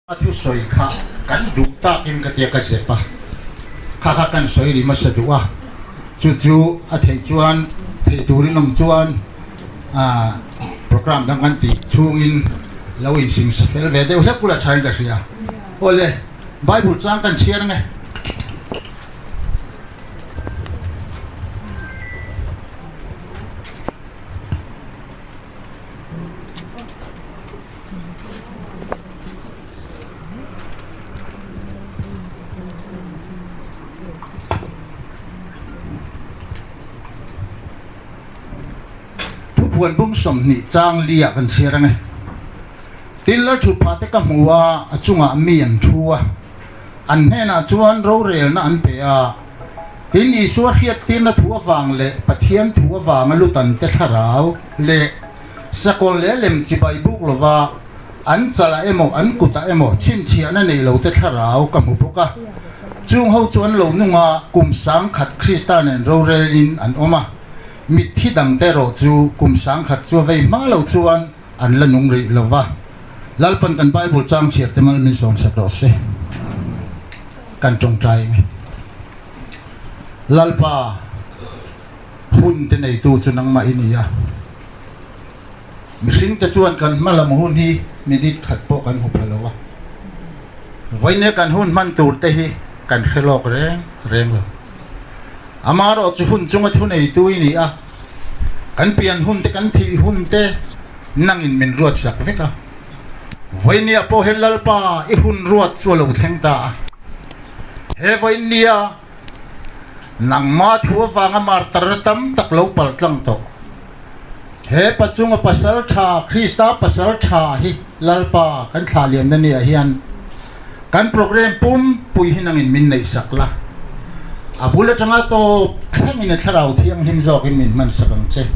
A thusawi kha kan duh takin ka tia ka zep a, kha kha kan sawi ri hmasa duh a, chu chu a theih chuan theih turin awm chuan programme dang kan tih chhungin lo insingsa fel ve deuh hlek bula thain ka hria. Awle, Bible chang kan chhiar ange. Thupuan bung 20 chang li ah kan chhiar ange. Tin Lalthutpha te ka hmu a, a chungah mi an thu a, an hnenah chuan rorelna an pe a. Tin Isua hriattirna thu avang leh Pathian thu avanga lutan te thlarau leh Sakawlh leh lem chibai buk lova an chalah emaw an kutah emaw chhinchhiahna nei lote thlarau ka hmu bawk a. Chung ho chu an lo nung a, kum 1000 Krista nen rorelin an awm a, mitthi dangte erawh chu kum 1000 chu a vei hma lo chuan an la nung rih lo va. Lalpan kan Bible chang chhiar te mal min sawmsak rawh se. Kan tawngtai ang e. Lalpa. Hun te neitu chu nangmah i ni a, mihring te chuan kan hma lam hun hi minute khat pawh kan hmu pha lo a, vawinia kan hun hman tur te hi kan hre lawk reng reng lo. Amaherawh chu hun chunga thu neitu i ni a, kan pian hun te kan thih hun te nangin min ruat sak vek a, vawinia pawh hian Lalpa i hun ruat chu a lo thleng ta a, he vawinia Nangmah thu avanga martar tam tak lo pal tlang tawh. He pachunga pasal tha, Krista pasal tha hi Lalpa kan thlah liamna ni ah hian kan program pum pui hi nangin min neih sak la. A bul atanga tawp thlengin a thlarau thianghlim zawkin min hman sak ang che.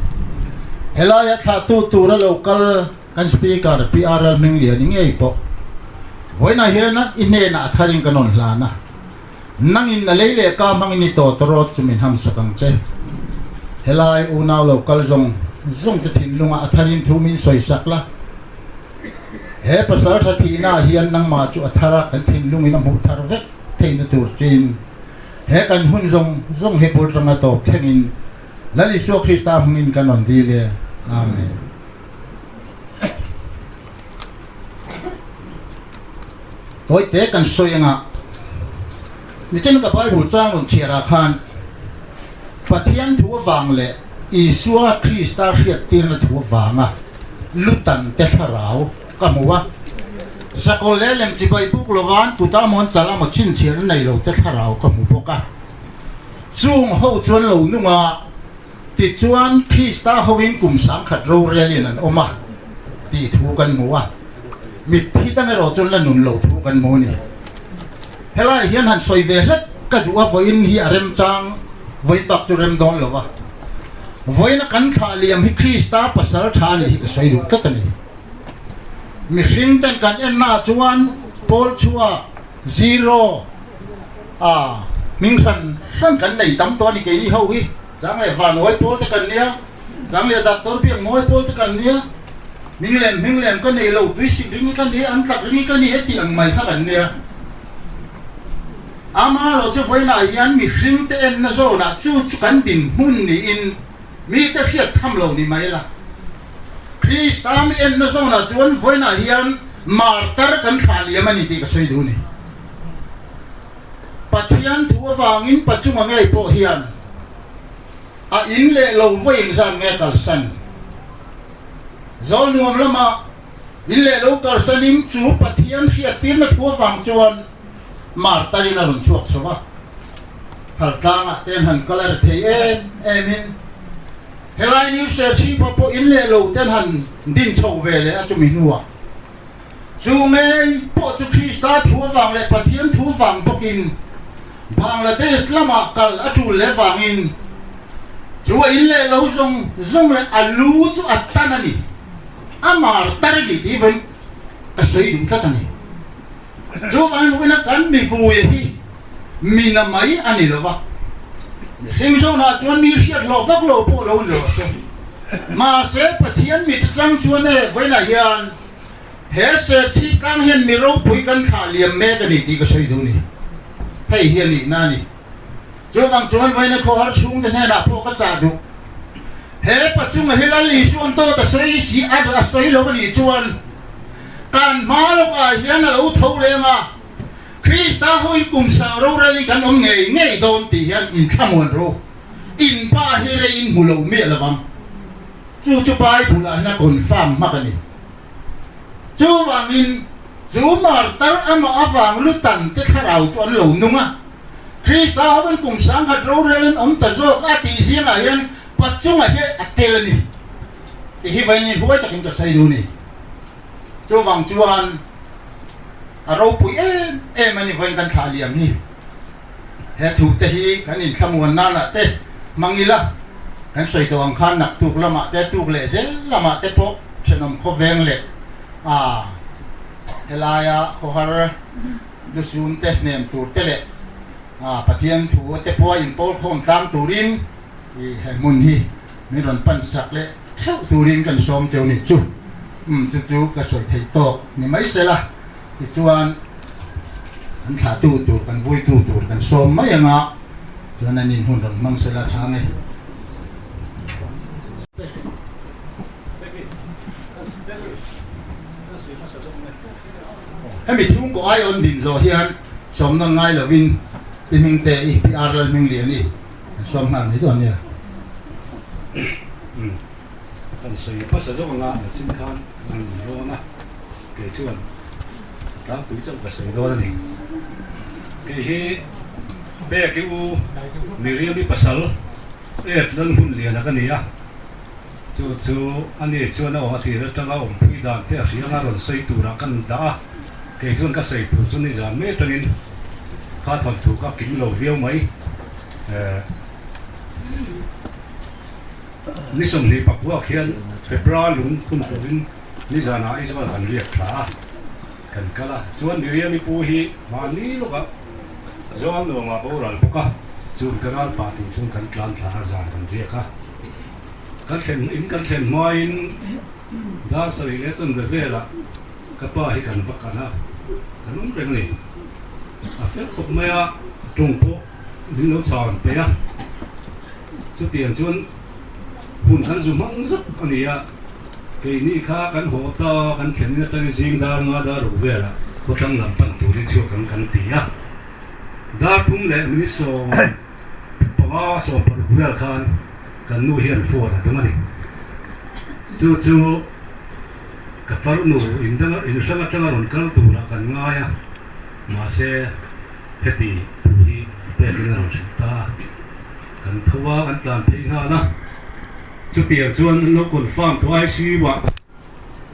Helaia thlahtu tura lo kal kan Speaker Pi RL Hmingliani ngei pawh vawiinah hian i hnenah a tharin ka nawn hlan a. Nangin a lei leh ka hmangin i tawt rawt chu min hamsak ang che. Helai unau lo kal zawng zawng te thinlungah a tharin thu min sawisak la. He pasal tha thihnaah hian nangmah chu a thar a, kan thinlungin a hmuh thar vek theihna tur chin he kan hun zawng zawng hi bul tanga tawp thlengin Lal Isua Krista hmangin kan rawn dil e. Amen. Tawite kan sawi anga nichin ka Bible chang rawn chhiar ah khan Pathian thu avang leh Isua Krista hriattirna thu avanga lutan te thlarau ka hmu a, sakawlh leh lem chibai buk lovan tuta mawn chal amaw chhinchhiahna nei lo te thlarau ka hmu bawk a, chung ho chuan lo nung a. Tichuan, Krista hoin kum 1000 rorelin an awm a tih thu kan hmu a, mitthi dang erawh chuan la nun lo thu kan hmu a ni. Helaiah hian han sawi ve hlek ka duh a, vawiin hi a remchang vawiin bak chu rem dawn lo a, vawiina kan thlah liam hi Krista pasal tha a nih hi ka sawi duh tlat a ni. Mihring ten kan ennaah chuan Paul chhuak zero a hming hran hran kan nei tam tawh a ni keini ho hi. Chang leh Vanawi pawl te kan nia, chang leh Doctor Biakmawi pawl te kan nia, hming lem hming lem ka nei lo, tuisik ring hi ka ni, an tlak ring hi ka ni he tih ang mai kha kan nia. Amaherawh chu vawiinah hian mihring te enna zawnah chu chu kan dinhmun niin mite hriat tham lo ni mai la. Krista mi enna zawnah chuan vawiinah hian martar kan thlah liam a ni tih ka sawi duh a ni. Pathian thu avangin pachunga ngei pawh hian a in leh lo vawi engzat nge kalsan? Zawl nuam lama in leh lo kalsanin chu Pathian hriattirna thu avang chuan martarin a rawn chhuak chho a. Thaltlangah te an han kal a ri thei em emin helai New Serchhip-ah pawh in leh lo te an han din chho ve leh a chumi hnuah. Chu ngei pawh chu Krista thu avang leh Pathian thu vang bawkin Bangladesh lamah kal a tul leh vangin chu a in leh lo zawng zawng leh a lu chu a tan a ni, a mar tar a ni tih vawiin ka sawi duh tlat a ni. Chuvangin vawiina kan mivuia hi mi na mai a ni lo va, mihring zawnah chuan mi hriat hlawh vak lo pawh lo ni rawh se. Mahse Pathian mit chang chuan e vawiinah hian. He Serchhip tlang hian mi ropui kan thlah liam mek a ni tih ka sawi duh ni. Hei hi a nihna a ni. Chuvang chuan vawiina khawhar chhungte hnenah pawh ka chah duh. He pachunga hi Lal Isua'n dawt a sawi si a a sawi lo a nih chuan kan hma lawkah hian a lo tho leng a, Krista hoin kum sang rorelin kan awm ngei ngei dawn tih hian inthlamuan ru. In pa hi reiin hmu lo miah lo vang. Chu chu Bible ah hian a confirm hmak a ni. Chuvangin chu martar amah avang lutan te thlarau chu an lo nung a, Krista hoin kum 10,000 rorel an awm ta zawk a tih zingah hian Pachunga hi a tel a ni tih hi vawiin huai takin ka sawi duh a ni. Chuvang chuan a ropui em em a ni vawiin kan thlah liam hi. He thu te hi kan inthlamuan nanah te hmang ila, kan sawi tawh ang khan naktuk lamah te, tuk leh zel lamah te pawh thenawm khawveng leh a helaia khawhar lusun te hnem tur te leh Pathian thu te pawha inpawl khawm tlang turin he hmun hi min rawn pan sak leh theuh turin kan sawm cheu ni chu. Umm chu chu ka sawi theih tawk ni mai sela. Tichuan an thlahtu tur kan vuitu tur kan sawm mai anga chuan an inhun rawn hmang sela tha nge. Hemi chhungkaw aiawn din zawh hian sawm nawn ngai lovin Pi Hmingte i Pi Ar Lalhmingliani an sawm nghal mai dawn nia. Kan sawi hmasa zawk anga nachin khan an rawn a. Kei chuan tlangpui chauh ka sawi dawn a ni. Kei hi Peki u Miriam-i pasal F Lalhmunliana ka ni a, chu chu ani chuan a awm a tir atanga awmpui dan te a hria anga rawn sawi turah kan dah a, kei chuan ka sawi tur chu nizan mai atangin kha thawnthu ka kim lo viau mai. Ni 24 khian Febra lung hun turin Nizanah Aizawl kan riak thla a, kan kal a, chuan Miriam-i pu hi mahni lawkah Zawl nuamah boral bawk a, chun ka ral pah tih chuan kan tlan thla a, zan kan riak a. Kan thlen in kan thlen hmain dar sarih leh chanve velah ka pa hi kan va kan a, kan awm reng a ni. A fel khawp mai a, tawng pawh min lo chhan peih a, chutiang chuan hun kan zu hmang zauh a ni a. Keini kha kan haw ta, kan thlen in atangin zing dar nga dar ruk velah khawthlang lam pan turin chhuak ang kan ti a. Dar thum leh minute 15, 16 vel khan kan nu hian phone a dawng a ni. Chu chu ka farnu in danga in hrang atanga rawn kal turah kan ngai a, mahse heti thu hi pekin a rawn hrilh ta a. Kan tho a, kan tlan phei nghal a. Chutiang chuan an lo confirm tawh a, ICU ah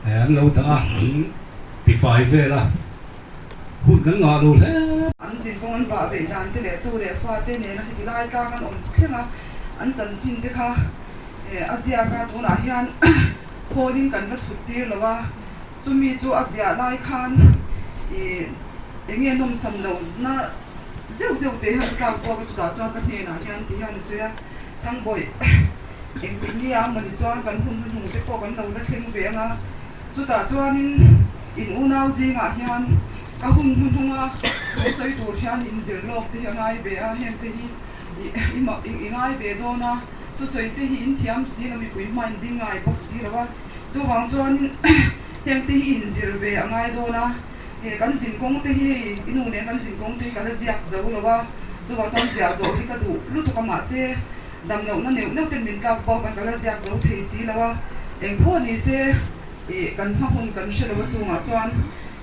an lo dah a, an tifai vel a, hun kan ngah lo hle. An zinkawng an vah veih dan te leh tu leh fa te nena heti lai tlang an awm thleng a, an chanchin te kha a ziak a, tunah hian khawlin kan va chhut tir lo a, chumi chu a ziah lai khan ih eng nge nawmsam lohna zeuh zeuh te hian tlak buak a, chutah chuan ka hnenah hian ti hian a sawi a. Thangbawi, engtik nia mawni chuan kan hun hnuhnung te pawh kan lo la thleng ve ang a, chutah chuanin in unau zingah hian ka hun hnuhnunga thu sawi tur hian inzir lawk te hi a ngai ve a, heng te hi i ngai ve dawn a, thusawi te hi in thiam si lo, mipui hma in ding ngai bawk si lo a, chuvang chuanin heng te hi inzir ve a ngai dawn a. He kan zinkawng te hi hei i nu nen kan zinkawng te hi ka la ziak zo lo a, chuvang chuan ziah zawh hi ka duh lutuk a mahse damlohna neuh neuh ten min tlak bawk a ka la ziak zo thei si lo a, eng pawh ni se ih kan hma hun kan hre lo a chungah chuan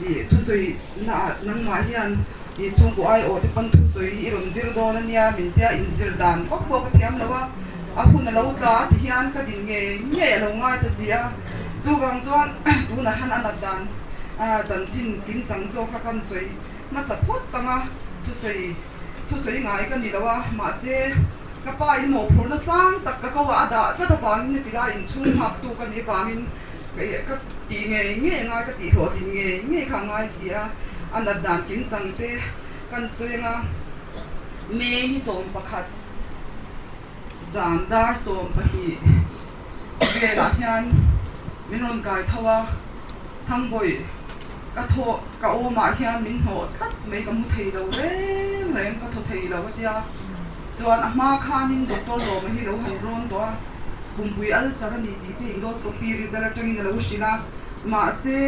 ih thusawi na ah nangmah hian ih chhungkaw aiawh te pawn thusawi hi i rawn zir dawn a nia min tia inzir dan vak pawh ka thiam lo a, a hun a lo tla a ti hian ka din ngei ngei a lo ngai ta si a, chuvang chuan tunah hian a nat dan. A chanchin kimchang zawk kha kan sawi hmasa phawt tang a, thusawi thusawi ngai ka ni lo a, mahse ka pa in mawhphurhna sang tak ka ko ah a dah tlat avangin heti lai inchhung nghaktu ka nih avangin ka tih ngei ngei a ngai, ka tih hlawhtlin ngei ngei kha a ngai si a, a nat dan kimchang te kan sawi anga May ni 11 zan dar 12 velah hian min rawn kai tho a. Thangbawi. Ka thaw ka awmah hian min hnawh tlat mai ka mu thei lo reng reng ka thaw thei lo a tia. Chuan a hma khanin Doctor Lawma hi lo han rawn tawh a, pumpui ulcer a ni tih te endoscopy result atangin a lo hrilh a, mahse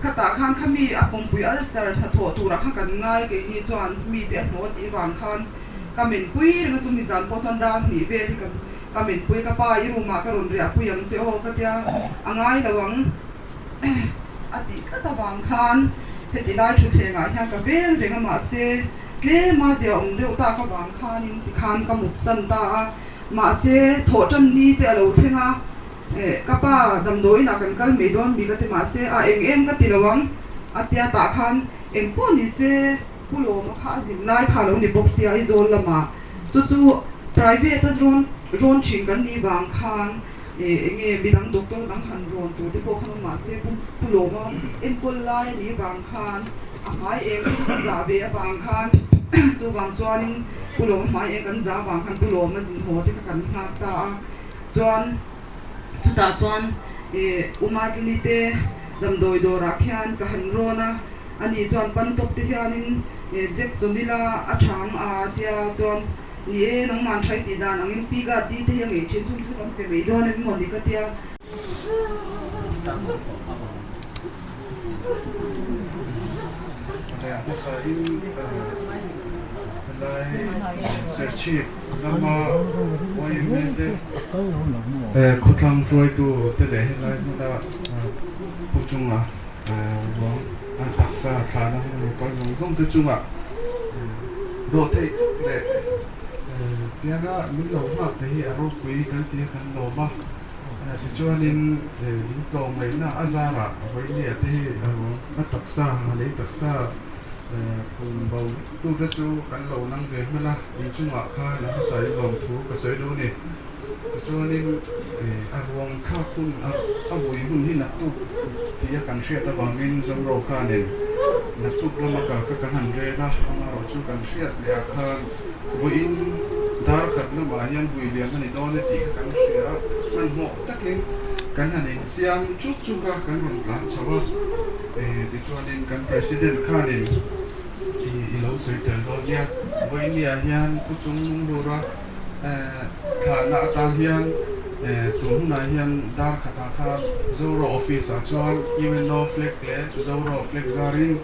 khatah khan khami a pumpui ulcer hnathawh turah kha kan ngai keini chuan mite a hnawh tih vang khan ka menpui reng a, chumi zan pawh chuan dar hnih vel hi ka ka menpui a, ka pa i room ah ka rawn riahpui ang che aw ka tia, a ngai lo ang. A tih tlat avang khan heti lai thutthleng ah hian ka veng reng a, mahse tlema zia awm deuh tak avang khanin tikhan ka mutsan ta a, mahse thawh tan ni te a lo thleng a, ka pa damdawiin ah kan kal mai dawn mi ka ti mahse a eng em ka ti lo ang a tia tah khan eng pawh ni se Pu Lawma kha a zin lai kha a lo ni bawk sia Aizawl lamah chu chu private a rawn rawn thin kan nih vang khan Eng nge midang doctor dang han rawn tur te pawh khan awm mahse Pu Pu Lawma enkawl lai a nih vang khan a hmai eng chu kan zah ve avang khan chuvang chuanin Pu Lawma hmai eng kan zah avang khan Pu Lawma zin haw te kha kan nghak ta a chuan chutah chuan U Matlini te damdawi dawrah khian ka han rawn a ani chuan pan tawp te hianin Jackson ila a thang a tia chuan Ni e, nangman tha i tih dan angin Pi Ga Di te hi a ngeih thin chung chu kan pe mai dawn em maw ni ka tia. Leh hmasa in helai Serchhip lama YMA te khawtlang hruaitu te leh helai hmuna pu chunga ruang an taksa thlahna hmun lo kal zawng zawng te chungah Dawh theih tak leh tianga min lo nghak te hi a ropui kan ti a kan lawm a, tichuanin in tlawmngaihna a zarah vawinia te hi a ruang a taksa a lei taksa phun bo tu te chu kan lo nang ve hman a, inchungah khan a hmasa in lawmthu ka sawi duh a ni. Tichuanin a ruang thlak hun a vui hun hi naktuk tia kan hriat avangin Zoro khanin naktuk lama kal kha kan han rel a, amaherawh chu kan hriat leh ah khan vawiin dar khat lamah hian vui liam a ni dawn e tih kha kan hria a, hmanhmawh takin kan han insiam chuk chuk a, kan rawn tlan chho a, tichuanin kan President khanin i lo sawi tel dawn nia, vawiin ah hian Pu Chunglura Thlahna atan hian tun hunah hian dar khatah khan Zoro office ah chuan UNO flag leh Zoro flag zarin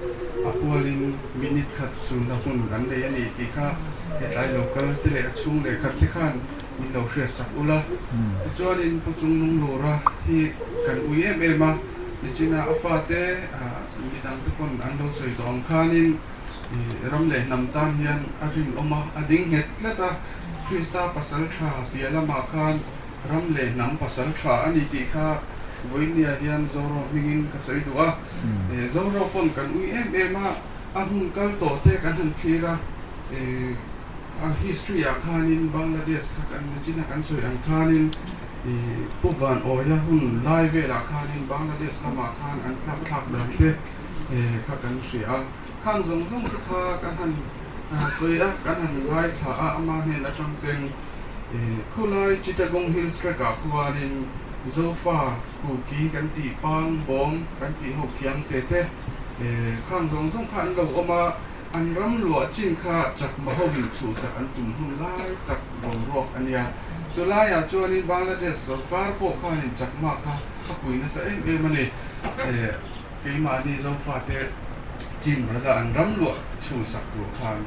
a pualin minute khat sunna hun an nei a ni tih kha hetlai local te leh a chhung leh khat te khan min lo hriat sak ula. Tichuanin Pu Chungnunglura hi kan ui em em a, nichina a fate midang te pawn an lo sawi tawh ang khanin, Ram leh hnam tan hian a rinawm a, a ding nghet tlat a. Krista pasal tha piah lamah khan ram leh hnam pasal tha a ni tih kha vawinia hian Zoro hmingin ka sawi duh a. Zoro pawn kan ui em em a, a hun kal tawh te kan han thlir a. A history ah khanin Bangladesh kha kan nachina kan sawi ang khanin Pu Van Awia hun lai velah khanin Bangladesh lamah khan an tlak thlak dan te kha kan hria a. Khang zawng zawng te kha kan han sawi a, kan han ngaithla a, ama hnen atang ten khawlai Chittagong Hills Track ah khuanin Zofa, Kuki kan tih, Pang, Bawng kan tih ho thiam te te khang zawng zawng kha an lo awm a, an ram luah chin kha Chakma ho in chhuhsak an tum hun lai tak boruak a nia. Chulaiah chuanin Bangladesh sorkar pawh khanin Chakma kha a pui nasa em em a ni. Keimahni Zofate team rala an ram luah chhuhsak tur khan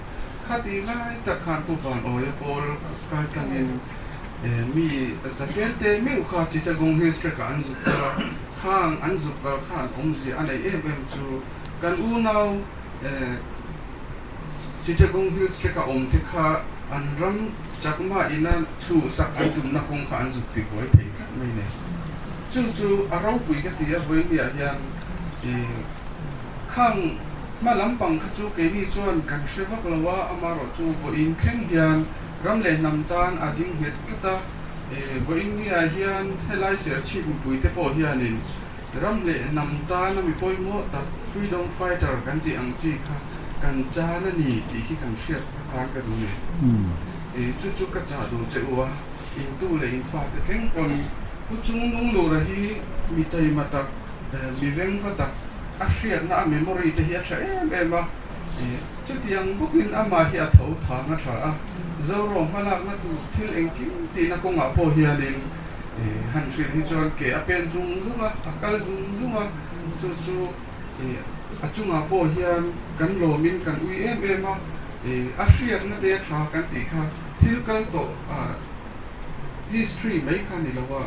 khati lai tak khan Pu Van Awia pawl kal tlangin mi zatel te meuh kha Chittagong Hills Track ah an zuk kal a, khang an zuk kal khan awmzia a neih em em chu kan unau Chittagong Hills Track a awm te kha an ram chakma ina chhuhsak an tumna kawng kha an zuk ti buai thei tlat mai nei. Chu chu a ropui ka ti a, Vawinia hian khang hma lampang kha chu keini chuan kan hre vak lo a, amaherawh chu vawiin thleng hian ram leh hnam tan a ding nghet tlat a, Vawinia hian helai Serchhip mipui te pawh hianin ram leh hnam tana mi pawimawh tak freedom fighter kan tih ang chi kha kan chan a ni tih hi kan hriat atan ka duh ni. Chu chu ka chah duh che u a. Intu leh infate thleng pawn Pu Chungnunglura hi mi taima tak, mi vengva tak a hriatna a memory te hi a tha em em a, chutiang bawkin amah hi a tho thang a tha a, Zoro hmalakna tur thil engkim tihna kawngah pawh hianin han hrilh hi chuan ke a pen zung zung a, a kal zung zung a, chu chu a chungah pawh hian kan lawmin kan ui em em a, a hriatna te a tha kan tih kha thil kal tawh history mai kha ni lo a.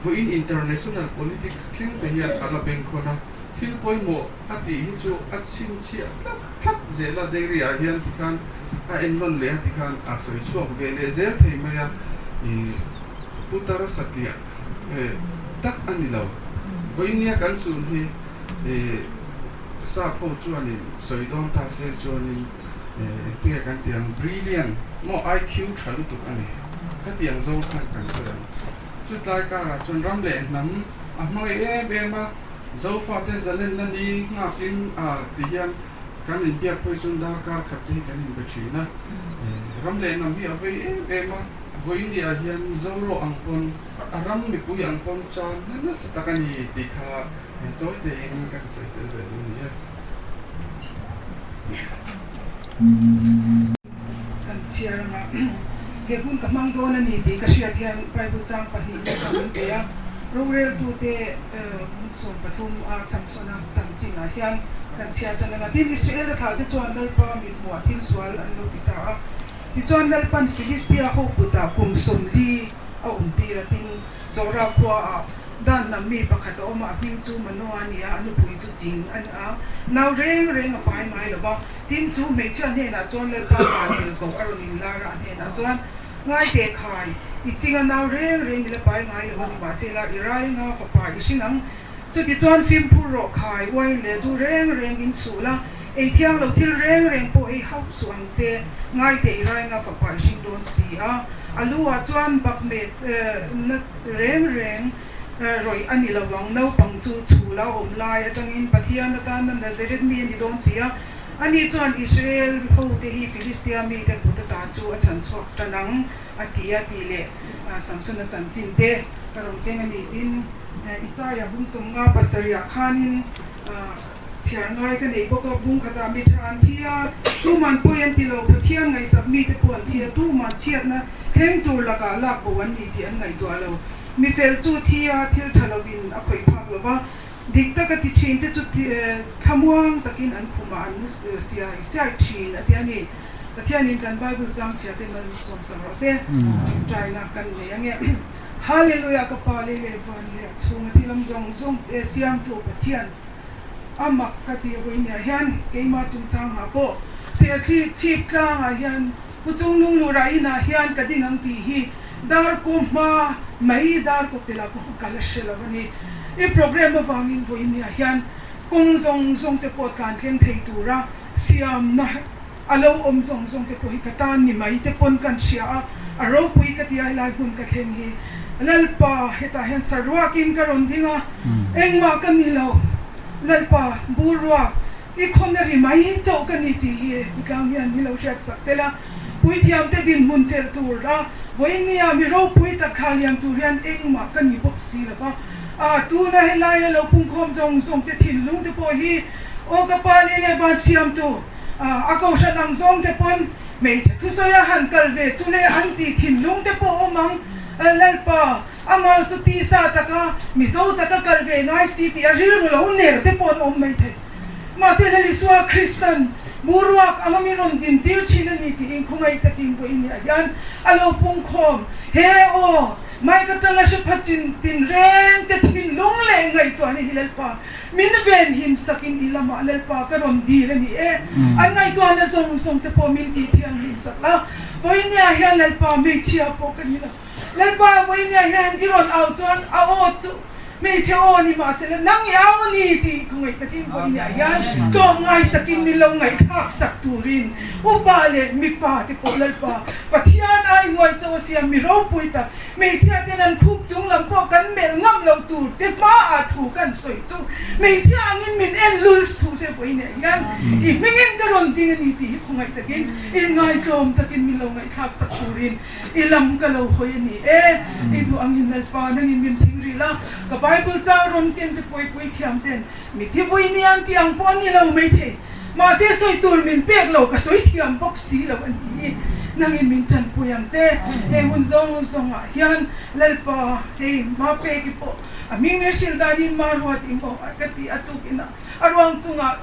Vawiin international politics thleng te hian a la bengkhawn a, thil pawimawh a tih hi chu a chhinchhiah thlap thlap zel a, dairy ah hian tikhan a ennawn leh a tikhan a sawi chhuak ve leh zel thei mai a, ih putar satliah tak a ni lo. Vawiin nia kan sun hi ih sap ho chuanin sawi dawn ta se chuanin engtinge kan tih ang brilliant maw IQ tha lutuk a ni, khatiang zawng khan kan sawi ang. Chutlai karah chuan ram leh hnam a hmangaih em em a, Zofate zalenna ni nghakin a ti hian kan inbiak phei chuan darkar khat te hi kan inbe thin a. Ram leh hnam hi a vei em em a, vawiin ah hian Zoro ang pawn a ram mipui ang pawn chan na nasa tak a ni tih kha tawi tein kan sawi tel ve duh a ni e. Kan chhiar anga he hun ka hmang dawn a ni tih ka hriat hian Bible chang pahnihna kha min pe a, roreltute 13 a Samsona chanchinah hian kan chhiar tan anga tin Israel-a thlahte chuan Lalpa mithmuhah thil sual an lo ti ta a, tichuan Lalpan Filistia ho kutah kum 40 a awmtir a, tin Zora khuaah Dan hnam mi pakhat a awm a, a hming chu Manoa a ni a, a nupui chu Ching a ni a, nau reng reng a pai ngai lo va. Tin, chu hmeichhia hnenah chuan Lalpa van tel ko a rawn inlar a, a hnenah chuan, Ngai teh khai, i ching a nau reng reng i la pai ngai lo a ni, mahsela i rai nga fapa i hring ang. Chutichuan fimkhur rawh khai, uain leh zu reng reng in suh la, ei thiang lo thil reng reng pawh ei hauh suh ang che, ngai teh i rai nga fapa i hring dawn si a. A lu ah chuan bakmet na reng reng rawih a ni lo ang, naupang chu chhul a awm lai atangin Pathian atana Nazareth mi a ni dawn si a, ani chuan Israel hote hi Filistia mite kut ata chu a chhan chhuak tan ang a ti a tih leh Samsona chanchin te ka rawn keng a ni tin Isaia bung 57 ah khanin Chhiar ngai ka nei bawk a, bung khatah mi tha an thi a, tuman pawi an ti lo, Pathian ngaihsak mite pawh an thi a, tuman chhiatna thleng tur lakah lak bo an ni tih an ngaihtuah lo. Mi fel chu thi a, thil tha lovin a khawih phak lo va, dik taka ti thin te chu thlamuang takin an khumah an mu siai siai thin a ti a ni. Pathianin kan Bible chang chhiar te malsawmsak rawh se, ṭawngṭaina kan nei ange. Hallelujah ka Pa lei leh van leh a chhunga thilam zawng zawng te siamtu Pathian a mak ka tih vawinia hian keimah chungchangah pawh Serthli chhip tlangah hian Pu Chungnunglura inah hian ka ding ang tih hi darkaw hma mai darkaw pelah pawh ka la hre lo a ni. I programme avangin vawinia hian kawng zawng zawng te pawh tlan tleng thei tura siamna A lo awm zawng zawng te pawh hi ka tan ni mai te pawn kan hria a, a ropui ka ti a helai hmun ka thleng hi Lalpa hetah hian saruakin ka rawn ding a, engmah ka ni lo Lalpa bur ruak i khawna ri mai chauh ka ni tih hi khutlang hian mi lo hriat sak sela, puithiam te dinhmun chelh tur a vawinia mi ropui tak thla liam tur hian engmah ka ni bawk si lo va, a tuna helaia lo pungkhawm zawng zawng te thinlung te pawh hi aw ka pa leh leh van siamtu. A kohhran ang zawng te pawn hmeichhe thusawi a han kal ve chu le an tih thinlung te pawh awm ang. Lalpa, a mar chu tisa taka Mizo taka kal ve ngai si tih a rilru lo ner te pawh an awm mai thei. Mahse Lal Isua Kristan boruak anga min rawn din tir thin a ni tiin khawngaih takin vawiin ah hian a lo pungkhawm he aw mic atanga hre pha chin tinreng te thinlung leh ngaihtuahna hi Lalpa Min ven him sakin i lamah Lalpa ka rawn dil a ni e. An ngaihtuahna zawng zawng te pawh min tih thianghlim sak la. Vawinia hian Lalpa hmeichhia pawh ka ni lo. Lalpa vawinia hian i rawn au chuan a aw chu hmeichhe aw ni mahsela nang i au a ni tih ka ngaih takin vawinia hian tlawmngai takin min lo ngaihthlak sak turin upa leh mipa te pawh Lalpa Pathian ai nuai chauh a siam mi ropui tak Hmeichhia ten an khup chung lam pawh kan melh ngam lo tur te hmaah thu kan sawi chu hmeichhia angin min en lul suh se vawi neh hian i hmingin ka rawn ding a ni tih hi khawngaih takin inngaihtlawm takin min lo ngaihthlak sak turin i lam ka lo hawi a ni e. I duh angin Lalpa nangin min thing rih la. la, ka Bible chang rawn ken te pawipui thiam ten Mitthi vui ni an tih ang pawh a ni lo maithei. Mahse sawi tur min pek lo ka sawi thiam bawk si lo a ni hi. Nangin min tanpui ang che. Hei hun zawng zawngah hian Lalpa hei Mapeki pawh a hming leh hrilh danin Maruat i maw ka ti a tukin a a ruang chungah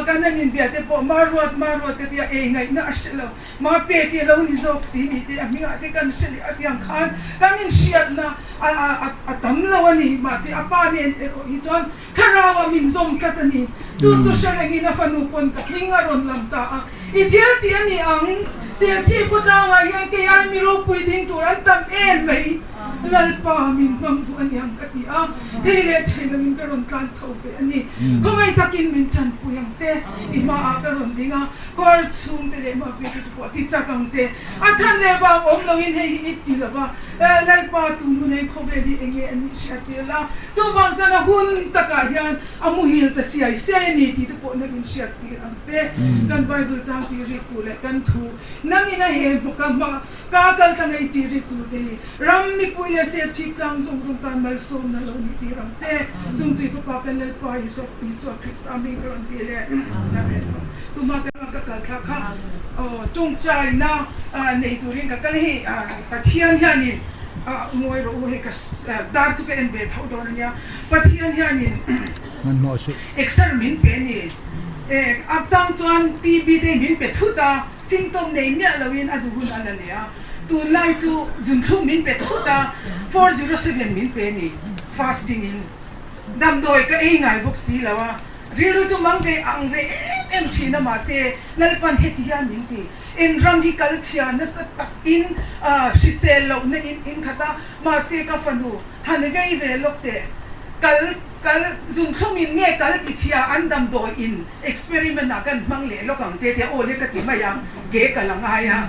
kan han inbia te pawh Maruat Maruat ka ti a ei ngaihna a hre lo. Mapeki a lo ni zawk si ni te a hmingah te kan hre leh a tiang khan kan inhriatna a a a tam lo a ni. Mahse a pa nen erawh hi chuan Thlarau a min zawm tlat a ni. Chu chu hre rengin a fanu pawn ka hming a rawn lam ta a. I thil tih a ni ang. Serchhip khawtlangah hian kei ai mi ropui ding tur an tam em mai. Lalpa min hmang duh a ni ang ka ti a. Thei leh thei loin ka rawn tlan chho ve a ni. Khawngaih takin min tanpui ang che. I hmaah ka rawn ding a. Kawr chhungte leh hmapete te pawh ti chak ang che. A chhan leh vang awm loin hei hi i ti lo va. Lalpa tu nu nei khawvel hi enge a nih hriat tir la, chuvang chuan a hun takah hian a muhil ta siai siai a ni tih te pawh nangin hriat tir ang che. Kan Bible chang tih rik tur leh kan thu nangin a he hmawka hma ka kal tlang ei tih rik tur te hi ram mipui leh serchhip tlang zawng zawng tan malsawmna lo nih tir ang che. Chung chui fapa kan Lalpa Isua Isua Krista hming ka rawn ti leh Amen. Tuma ka kal thlak kha tawngtaina nei turin ka kal hei. Pathian hianin ngawi rawh u hei ka dar chu ka en ve tho dawn ania Pathian hianin exer min pe a ni a chang chuan TB te min pe thut a symptom nei miah loin a duh hun a la leh a tunlai chu zunthlum min pe thut a 407 min pe a ni fasting in damdawi ka ei ngai bawk si lo a rilru chu mang ve ang ve em em thin a mahse Lalpan heti hian min ti. In ram hi kal chhia nasa tak in hrisel loh na in in khat a, mahse ka fanu han vei ve lawk teh. Kal kal zunthlum in nge kal ti chhia an damdawi in experiment ah kan hmang leh lawk ang che tia aw le ka ti mai a, ke kal a ngai a,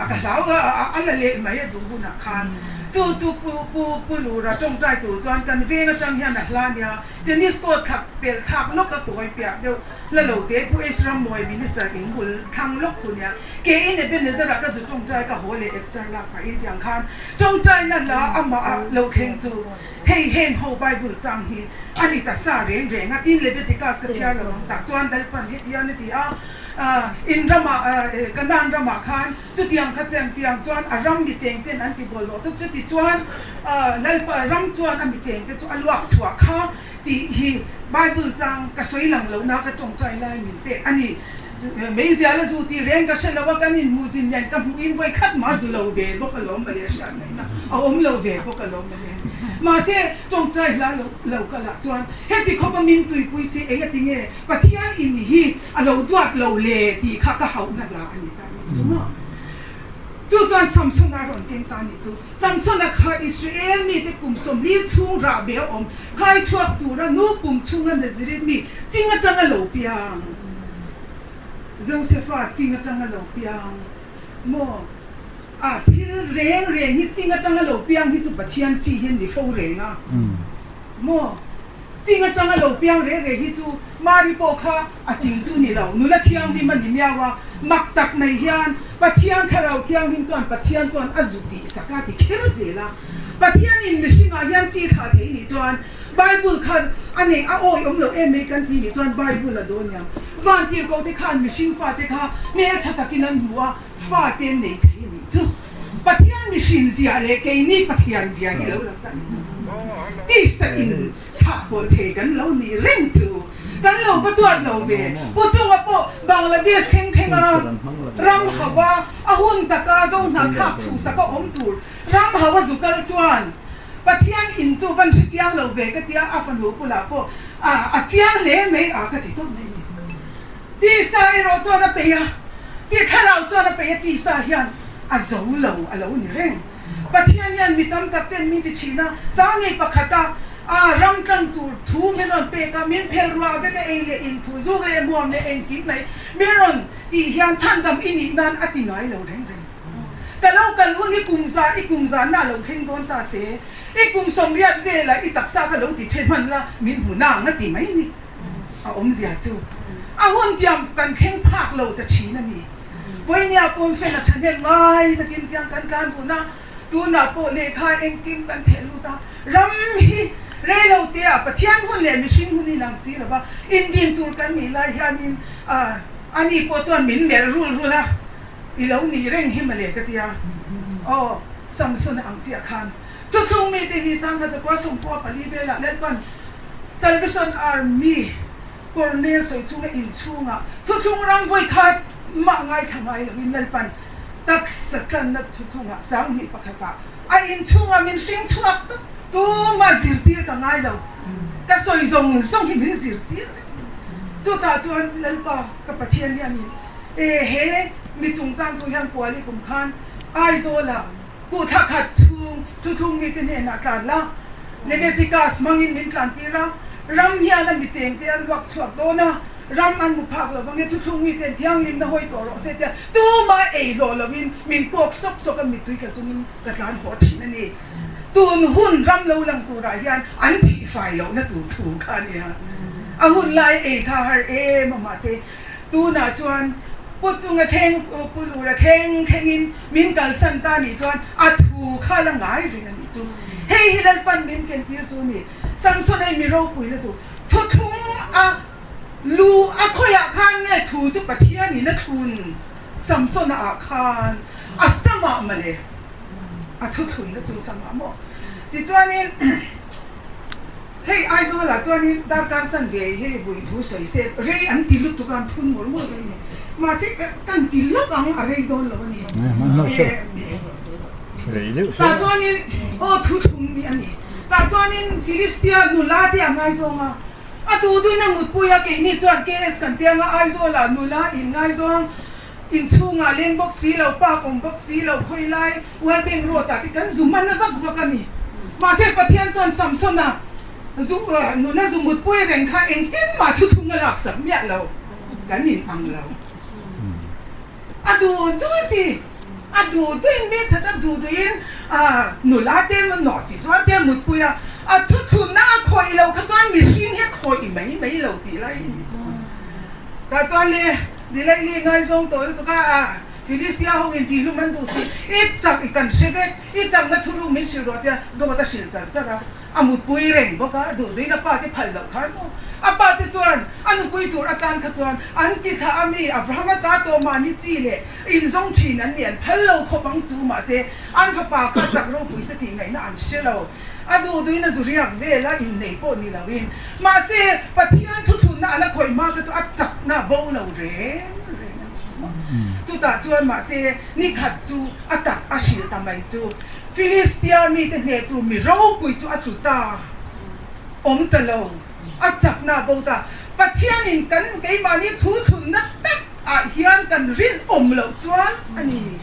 ka hlau a a la leh mai a duh hunah khan. Chu chu pu pu pu Lura tawngtai tur chuan kan veng atang hian a hla nia, tennis court thlak pelh thlak lawk a kawi piah deuh. Hla lo te Pu H Rammawi Minister in bul thlang lawk thu nia. Ke in Ebenezer ah ka zu tawngtai ka haw leh exer lak pah in tiang khan tawngtai na hla amah ah lo thleng chu hei heng ho Bible chang hi a ni ta sa reng reng a tin Leviticus ka chhiar lo ang tak chuan Lalpan heti hian a ti a in ramah Canaan ramah khan chutiang kha cheng tiang chuan a ram mi cheng ten an ti bawl lawh tuk chuti chuan Lalpa ram chuan a mi cheng te chu a luak chhuah kha Tih hi Bible chang ka sawi lang lo na ka tawngtai lai min pek a ni. Meizial a zu tih reng ka hre lo a, kan inhmuh zin nen ka hmuh in vawi khat mah zu lo ve bawk alawm mawle, hriat ngaihna a awm lo ve bawk alawm mawle. Mahse, tawngtai hla lo lo kal ah chuan heti khawp a min tuipui si engati nge Pathian in hi a lo duat lo le tih kha ka hauhna hla a ni ta nih chu maw. Chu chuan Samson a rawn keng ta nih chu. Samsona kha Israel mite kum 40 chhung rahbe a awm khai chhuak tura nu pum chhunga Nazareth mi ching atanga lo piang, Josefa ching atanga lo piang maw? A thil reng reng hi ching atanga lo piang hi chu Pathian chi hi an ni fo reng a maw? Ching atanga lo piang reng reng hi chu Mari pawh kha a ching chu ni lo, nula thianghlim a ni miau a, mak tak mai hian Pathian Thlarau Thianghlim chuan Pathian chuan a zu tih sak a ti kher zel a. Pathianin mihringah hian chi thlah thei nih chuan Bible kha a nei a awi awm lo em mai kan ti nih chuan Bible a dawn niang. Vantirhkoh te khan mihring fate kha hmeltha takin an hmu a, fate an nei thei a nih chu. Pathian mihrin zia leh keini Pathian zia hi lo lang ta nih chu. Tisa in Thlah pawlh thei kan lo nih reng chu kan lo va duat lo ve. Pu Chunga pawh Bangladesh thleng thleng a ram hau a, a hun taka zo hnahthlak chhuhsak a awm tur ram hau a zu kal chuan Pathian in chu van hre chiang lo ve ka tia a fanu bulah pawh a chiang hle mai a ka ti tawp mai ni. Tisa erawh chuan a peih a, ti thlarau chuan a peih a tisa hian a zo lo a lo ni reng. Pathian hian mi tam tak ten min ti thin a, sang nei pakhat a a ram tlang tur thu min rawn pek a, min phel ruah vek a ei leh in thu, zuk leh hmuam leh engkim mai min rawn tih hian chhandam i nih nan a ti ngai lo reng reng. Ka lo kal hun i kum za i kum za na lo thleng dawn ta se, i kum 80 velah i taksa kha lo ti chhe hman la min hmu nang a ti mai ni. A awmzia chu a hun tiang kan thleng phak lo ta thin a ni. Vawinia pawn fan a thahnem ngai takin tiang kan tlan dun a, tunah pawh lehkha engkim kan theh lut a, ram hi. Rei lo te ah Pathian hun leh mihring hun inang si lo va, indin tur kan nih lai hianin ani pawh chuan min melh rul rul a, i lo nih reng hi mawle ka tia. Aw, Samson-a ang chiah khan thuthlung mite hi Sangha Chakua Sawmkua pali velah Lalpan Salvation Army Colonel sawi chunga inchhungah thuthlung ram vawi khat mah ngaithla ngai loin Lalpan taksa tlanna thuthlungah sanghnih pakhatah a inchhungah min hring chhuak tak tumah zirtir ka ngai lo, ka sawi zawng zawng hi min zirtir vek. Chutah chuan Lalpa ka Pathian hianin e he mi chungchang thu hian kuali kum khan Aizawlah Kuhthla khat chhung thuthlung mite hnenah tlan la, Leviticus hmangin min tlan tir a, ram hian a mi chengte an luak chhuak dawn a, ram an hmu phak lo vang e, thuthlung miten thianghlimna hawi tawh rawh se tia tumah ei hlawh lovin min kawk sawk sawk a, mittui tla chungin ka tlan haw thin a ni. Tun hun ram lo lang turah hian an thih fai lohna tur thu kha a nia. A hun lai ei kha har em a mahse Tunah chuan Pu Chunga thleng, Pu Lura thleng thlengin min kalsan ta nih chuan a thu kha la ngai reng a nih chu. Hei hi Lalpan min kentir chu a ni. Samson ei mi ropui lutuk. Thuthlung a lu a khawiah khan nge thu chu Pathianin a thlun Samsona ah khan a samah mawle a thuthlunna chu samah maw? Tichuanin. Hei Aizawlah chuanin darkar chanve hi vui thu sawi se rei an ti lutuk a, an phun mur mur mai a ni. Mahse kan ti lawk ang a rei dawn lo a ni. Tah chuanin aw thu thlum mi a ni. Tah chuanin Philistia nula te a ngaizawng a, a duh duhin a mutpui a, keini chuan KS kan tiang a, Aizawlah nula in ngaizawng Inchhungah leng bawk si lo, park awm bawk si lo, khawi lai World Bank Road ah te kan zu man vak vak a ni. Mahse Pathian chuan Samsona zu nuna zu mutpui reng kha engtin mah thuthlung a laksak miah lo, kan in ang lo. A duh duh ti, a duh duhin mi that a duh duhin nula te emaw nawh chi zuar te a mutpui a, a thuthlunna a khawih lo kha chuan mihring hi a khawih mai mai lo tih lai a ni chu. Tah chuan le Delaili ngaizawng tawh lutuk a, a Philistia ho in tihlum an duh si, i chak i kan hre vek, i chakna thuruk min hrilh rawh tia dawt a hrilh char char a, a mutpui reng bawk a, duh duhin a pa te phal loh khan maw? A pa te chuan a nupui tur atan kha chuan an chi thah a mi Abraham a ta tawh mahni chi leh inzawng thin an ni an phal lo khawp ang chu mahse an fapa kha chak ropui se tih ngaihna an hre lo. A duh duhin a zu riak vel a, innei pawh ni loin. Mahse, Pathian thuthlunna a la khawih hma kha chu a chakna a bo lo reng reng a ni chu maw. Chutah chuan mahse, ni khat chu a tak a hrilh ta mai chu. Filistia mite hneh tur mi ropui chu a tlu ta, awm ta lo, a chakna a bo ta. Pathianin kan keimahni thuthlunna tak ah hian kan rilh awm loh chuan a ni.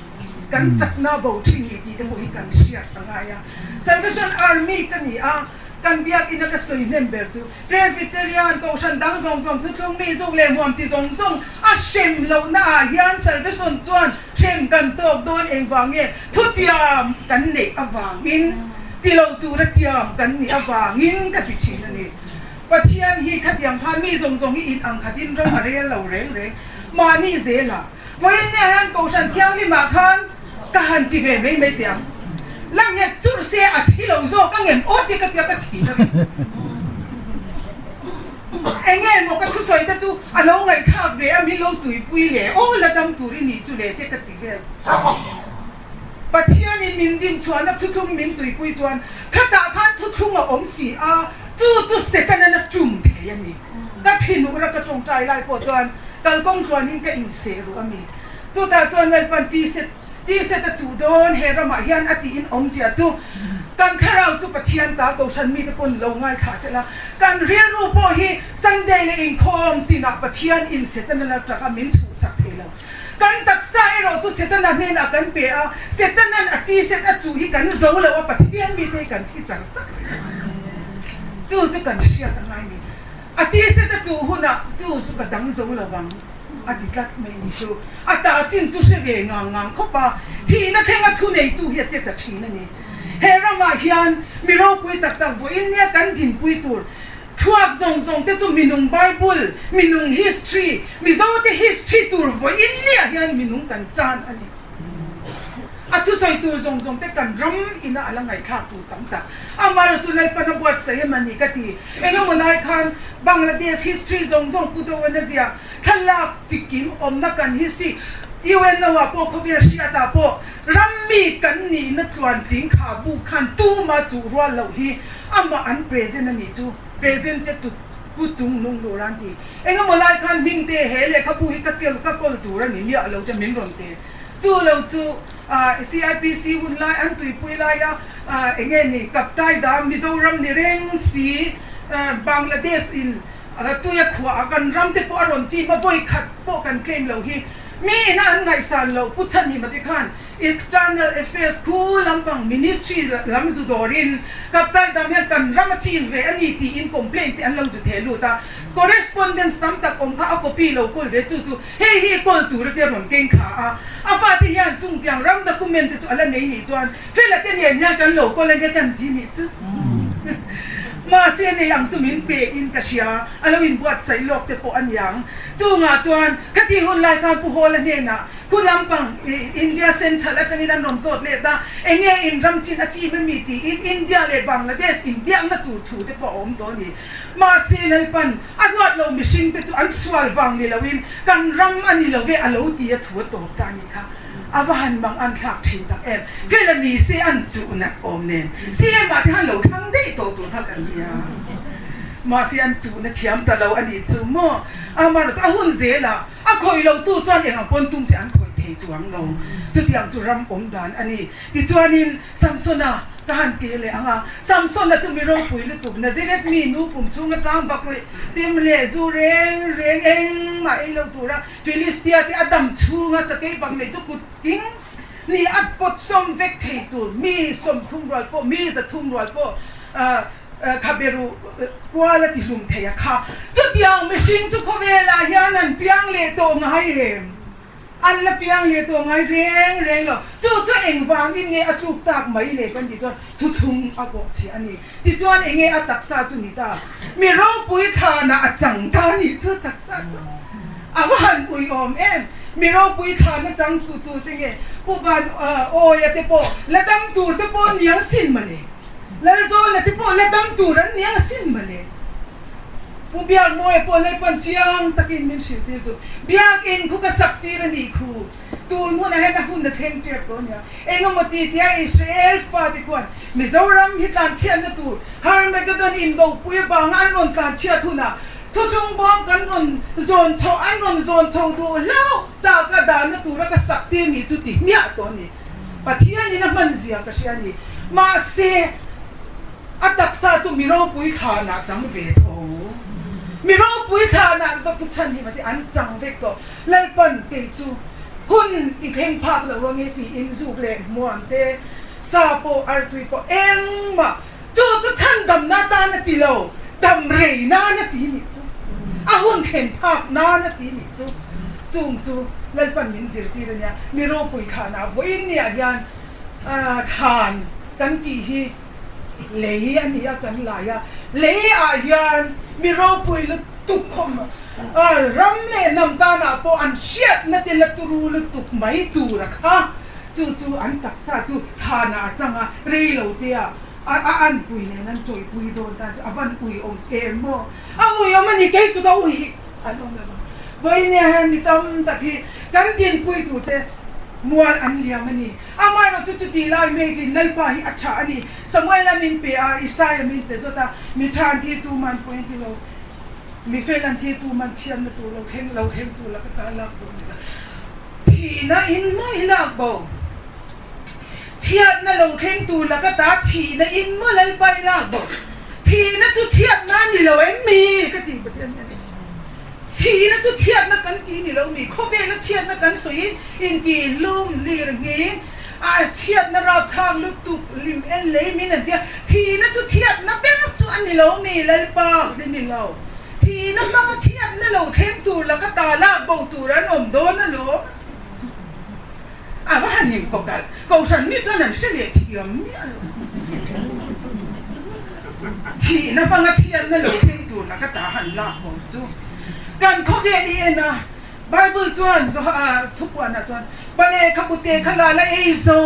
Kan chakna bo thin ni tih te pawh hi kan hriat a ngai a. Salvation Army ka ni a, kan biakina ka sawi hnem ber chu Presbyterian Kohhran dang zawng zawng thuthlung mi zuk leh hmuam ti zawng zawng a hrem lohna ah hian Salvation chuan hrem kan tawk dawn engvang nge thutiam kan neih avangin ti lo tura tiam kan nih avangin ka ti thin a ni. Pathian hi khatiang khan mi zawng zawng hi in ang khatin ro a rel lo reng reng mahni zelah Vawiin nia hian Kohhran Thianghlimah khan ka han ti ve mai mai teh ang. La nghet churh se a thi lo zawk ang em aw tia ka tia ka thi na reng. Enge maw ka thusawi te chu a lo ngaihthlak ve a min lo tuipui le aw la dam tur i nih chu le te ka ti vel. Pathianin min dinchhuahna thuthlung min tuipui chuan khatah khan thuthlung a awm si a, chu chu Setanan a tum thei a ni. Ka thinur a ka tawngtai lai pawh chuan kalkawng tluanin ka inseh ruh a mi. Chutah chuan Lalpan ti set ti set a chuh dawn he ramah hian a tiin awmzia chu kan thlarau chu Pathian ta Kohhran mite pawn lo ngaithla sela kan rilru pawh hi Sunday leh inkhawm tinah Pathian in Setana la taka min chhuhsak thei lo. Kan taksa erawh chu Setana hnenah kan pe a, Setanan a ti set a chuh hi kan zo lo a Pathian mite hi kan thi char char reng a. Chu chu kan hriat a ngai ni. A ti set a chuh hunah chu chu ka dang zo lo vang a ti tlat mai ni chu. A ta chin chu hre ve ngang ngang khawp a, thihna thlenga thuneitu hi a che ta thin a ni. He ramah hian mi ropui tak tak vawiin nia kan dinpui tur thluak zawng zawng te chu minung Bible, minung history, Mizote history tur vawiin nia hian minung kan chan a ni. A thusawi tur zawng zawng te kan ram ina a la ngaihthlak tur tam tak. Amaherawh chu Lalpan a buatsaih em a ni ka ti. Engemaw lai khan Bangladesh history zawng zawng pu deuh a ziah. Thlalak chikim awmna kan history UNO ah pawh khawvel hriatah pawh ram mi kan nihna tluantling kha bu khan tuma chuh rual loh hi amah an present a nih chu present te tut pu chung nung lur an ti. Engemaw lai khan hming te he lehkhabu hi ka kel ka kawl tur a ni miah lo te min rawn pe. Chu lo chu CIPC hun lai an tuipui laia enge ni Kaptai Dam Mizoram ni reng si Bangladesh in tuia khuah a kan ram te pawh a rawn chim a vawi khat pawh kan claim lo hi mi ina an ngaihsan loh Pu Chhanhima te khan External Affairs khu lampang Ministry lam zu dawrin Kaptai Dam hian kan ram a chim ve a ni tiin complaint te an lo zu theh lut a correspondence tam tak awm kha a copy lo kawl ve chu chu Hei hi kawl tur ate rawn keng kha a, a fate hian chungtiang ram document te chu a la nei nih chuan Fela te nen hian kan lo kawl ania kan ti nih chu. Mahse nei ang chu min pe in ka hria, a lo inbuatsaih lawk te pawh a niang. Chungah chuan khati hun lai khan Pu Hawla hnenah khu lampang India Central atangin an rawn zawt let a, enge in ram chin a chim ami tiin India leh Bangladesh inbiakna tur thu te pawh a awm tawh a ni. Mahse Lalpan A ruat lo mihring te chu an sual vang ni loin kan ram a ni lo ve a lo ti a thu a tawp ta a nih kha. A va han mang an thlak thin tak em. Fel a ni se an chuh nat awm nen CM ah te khan lo thlang daih tawh tur kha kan nia. Mahse an chuh na thiam ta lo a nih chu maw. Amaherawhchu a hun zelah a khawih lo tu chuan eng ang pawn tum che an khawih thei chuang lo. Chutiang chu ram awm dan a ni. Tichuanin Samsona ka han tir leh ang a, Samsona chu mi ropui lutuk, Nazareth mi nu kum chhung atang bak leh chem leh zu reng reng engmah ei lo tura Philistia te a dam chhunga sakei bak nei chu kut ting ni a pawt sawm vek thei tur mi 30 rual pawh mi 300 rual pawh khaberu kual a ti hlum thei a kha. Chutiang mihring chu khawvelah hian an piang leh tawh ngai em? An la piang leh tawh ngai reng reng lo. Chu chu engvangin nge a tluk tak mai le kan tih chuan thuthlung a bawh chhiah a ni. Tichuan enge a taksa chu ni ta? Mi ropui thlana a chang ta a nih chu taksa chu a va han uiawm em! Mi ropui thlana chang tu tu te nge Pu Van Awia te pawh la dam tur te pawh niang sin mawle. Lalzawna te pawh la dam tur an niang asin mawle. Pu Biakmawia pawh Lalpan chiang takin min hrilh tir chu Biakin khu ka sak tir a nih khu. Tun hunah hian a hun a thleng tep tawh a nia. Engemaw ti tia Israel fate khuan Mizoram hi tlanchhiatna tur Harmagedon inbopui avanga an rawn tlanchhiat hunah thuthlung bawm kan rawn zawn chho an rawn zawn chho duh hlauh tak a dahna tura ka sak tir nih chu ti hmiah tawh a ni. Pathianin a hman zia ka hria a ni. Mahse. A taksa chu mi ropui thlanah chang ve tho. Mi ropui thlanah va pu chhan hi mate an chang vek tawh. Lalpan kei chu hun i thleng phak lo ange tiin zuk leh hmuam te, sa pawh artui pawh engmah chu chu chhandam na tan a ti lo, dam rei nan a ti nih chu, a hun thlen phak nan a ti nih chu. Chung chu Lalpan min zirtir a nia, mi ropui thlanah vawiin niah hian thlan kan tih hi lei a ni a kan lai a, lei ah hian mi ropui lutuk khawm ram leh hnam tanah pawh an hriatna te la turu lutuk mai tur a kha, chu chu an taksa chu thanah a chang a, rei lo te ah a anpui nen an tawihpui dawn tan chu a van uiawm em maw, a uiawm a ni kei chu ka ui an awm lo ang. Vawinia hian mi tam tak hi kan dinpui tur te mual an liam a ni. Amaherawh chu chuti lai mekin Lalpa hi a tha a ni. Samuela min pe a, Isaia min pe zawt a, mi tha an thil tu man pawh in ti lo, mi fel an thil tu man chhiatna tur lo thleng lo thleng tur laka ta lak bo a ni lo. Thihna in maw i lak bo? Chhiatna lo thleng tur laka ta thihna in maw Lalpa i lak bo? Thihna chu chhiatna a ni lo em mi? Ka ti Pathian hian. Thihna chu chhiatna kan ti ni lo mi? Khawvela chhiatna kan sawiin inti lum lir nghin a chhiatna rapthlak lutuk lim en lei min an tia. Thihna chu chhiatna ber chu a ni lo mi? Lalpa ni ni lo. Thihna hmanga chhiatna lo thleng tur laka ta lak bo tur an awm dawn alawm. A va han in kawkalh. Kohhran mi chuan an hre leh thiam miah lo. Thihna hmanga chhiatna lo thleng tur laka ta han lak bo chu kan khawvel i en a. Bible chuan Zoha thupuanah chuan. Pa lehkhabute kha la la ei zo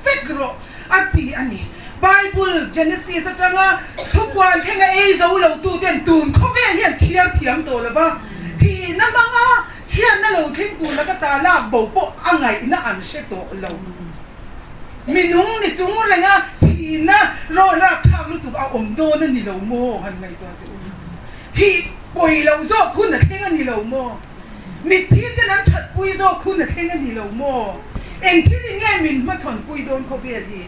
vek rawh a ti a ni. Bible Genesis atanga thukuan thlenga ei zo lo tuten tun khawvel hian chhiar thiam tawh lo va, thihna hmanga chhiatna lo thleng tur laka ta lak bo pawh a ngaihna an hre tawh lo. Minung ni chung renga thihna rawn rapthlak lutuk a awm dawn a ni lo maw? Han ngaihtuah teh u. Thih pawi loh zawk hun a thleng a ni lo maw? Mitthi ten an thatpui zawk hun a thleng a ni lo maw? Eng thil in nge min hmachhawnpui dawn khawvel hi?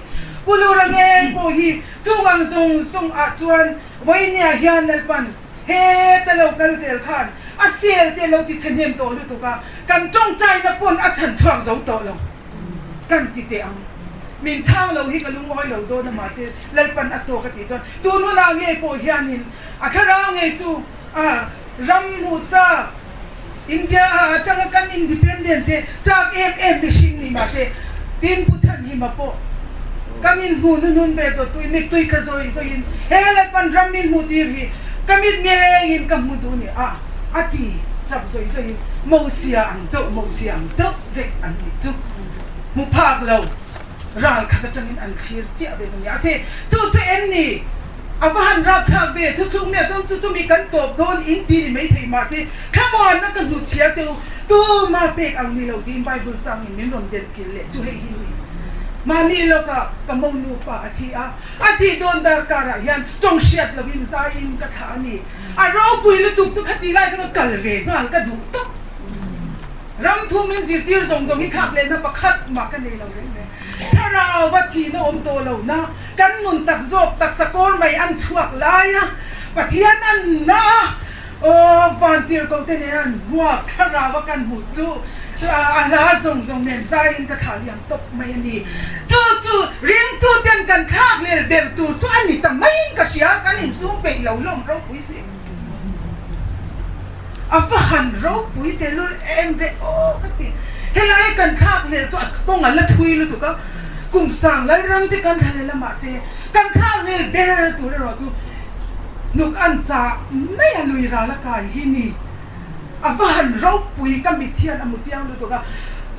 Pu Lura ngei pawh hi chung ang zawng zawng ah chuan vawinia hian Lalpan heta lo kal zel khan a sel te lo ti chhe hnem tawh lutuk a, kan tawngtaina pawn a chhan chhuak zo tawh lo kan ti teh ang. Min chhang lo hi ka lungawi lo dawn a mahse Lalpan a tawk a tih chuan tun hunah ngei pawh hianin a thlarau ngei chu A ram hmuh chak, India a atanga kan independent te chak em em mihring ni mahse tin Pu Chhanhima pawh kan inhmuh hnunun ber tawh tui mittui ka zawi zawiin he Lalpan ram min hmuh tir hi ka mit ngeiin ka hmu duh ni a a ti tap zawi zawiin Mosia ang chauh Mosia ang chauh vek an nih chu hmu phak lo. Ral khat atangin an thlir chiah ve nia se chu chu em ni? A va han rapthlak ve thuthluk mia chuan chu chumi kan tawp dawn in ti ni maithei mahse thlamuanna ka hnutchhia che u tuma pek ang ni lo tiin Bible changin min rawn delh kil leh chu hei hi ni. Mahni lawkah ka monu pa a thi a, a thih dawn darkarah hian tawng hriat lovin zaiin ka thlah a ni. A ropui lutuk chu khati lai khan ka kal ve nghal ka duh tawp. Ram thu min zirtir zawng zawng hi thlak lehna pakhat mah ka nei lo reng reng. Thlarau va thihna awm tawh lo na, kan nun tak zawk taksa kawr mai an chhuak lai a, Pathian an na a, aw vantirhkoh te nen an hmuak thlarau a kan hmuh chu a hla zawng zawng nen zaiin ka thah liam tawp mai a ni. Chu chu ringtu ten kan thlak lel ber tur chu a ni ta maiin ka hria, kan insum peih lo hlawm ropui si. A va han ropui tehlul em ve aw ka ti. Helai kan thlak hlel chu a kawng a la thui lutuk a, kum sang Lalram te kan thla hlel a mahse kan thlak hlel ber tur erawh chu hnuk an chah mai a lui ral a kai hi ni. A va han ropui ka mit hian a mu chiang lutuk a,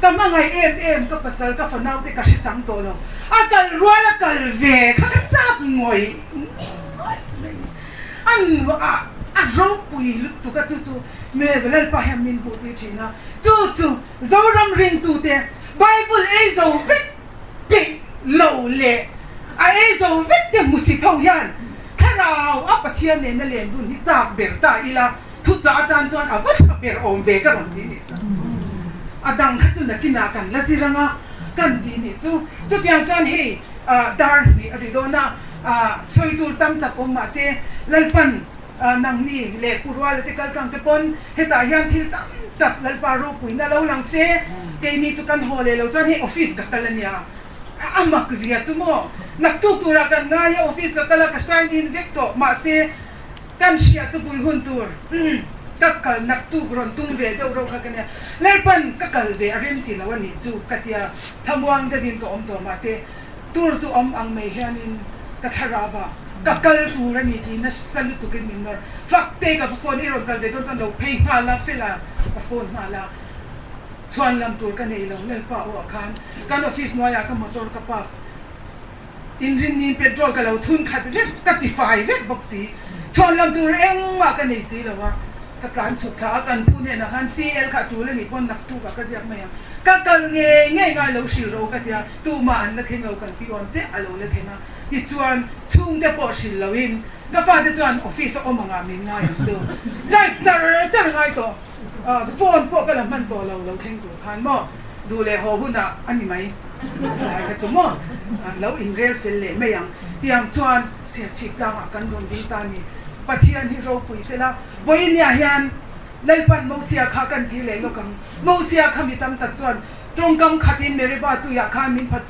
ka hmangaih em em ka pasal ka fanau te ka hre chang tawh lo. A kal rual a kal ve kha ka chak ngawih ngawih mai ni. A nuah a ropui lutuk a, chu chu Mel Lalpa hian min hmuh tir thin a, chu chu Zoram ringtute Bible ei zo vek peih lo leh a ei zo vek te hmusit ho hian thlarau a Pathian nena len dun hi chak ber ta ila thuchah atan chuan a va tha ber awm ve ka rawn ti nih chu. A dang kha chu nakinah kan la zir anga kan ti nih chu. Chutiang chuan hei dar hnih a ri dawn a. Sawi tur tam tak awm mahse Lalpan nangni leh Pu Ruala te kaltlang te pawn hetah hian thil tam tak Lalpa ropuina lo lang se, keini chu kan haw leh lo chuan hei office ka kal ania, a mak zia chu maw naktuk turah kan ngai a office ka kal a ka sign in vek tawh mahse kan hriat chu pui hun tur ka kal naktuk rawn tum ve deuh reuh kha ka nia, Lalpan ka kal ve a rem ti lo a nih chu ka tia thamuang deuhin ka awm tawh mahse Tur tu awm ang mai hianin ka thlarau a, ka kal tur a ni tih nasa lutukin min nawr. Fak te ka va phone i rawn kal ve dawn chuan lo phei nghal a, Fela ka phone nghal a, chhuan lam tur ka nei lo Lalpa aw ah khan kan office hnuaiah ka motor ka park inrinniin petrol ka lo thun khat vek ka ti fai vek bawk si, chhuan lam tur engmah ka nei si lo a. Ka tlan chhuk thla a, kan pu hnenah khan CL kha a tul a nih pawn naktuk ah ka ziak mai ang. Ka kal ngei ngei ngai lo hrilh rawh u ka tia, tumah an la thleng lo kan pi awn chiah a lo la thleng a. Tichuan chhungte pawh hrilh loin ka fate chuan office a awm angah min ngai ang chu. Drive char char ngai tawh, phone pawh ka la hman tawh lo, lo thleng tur khan maw duh leh haw hunah a ni mai tlai kha chu maw an lo inrel fel leh mai ang. Tiang chuan Serchhip tlangah kan rawn ding ta ni. Pathian hi ropui sela, Vawinia hian Lalpan Mosia kha kan kir leh lawk ang. Mosia kha mi tam tak chuan tawngkam khatin Meribah tuiah khan min phat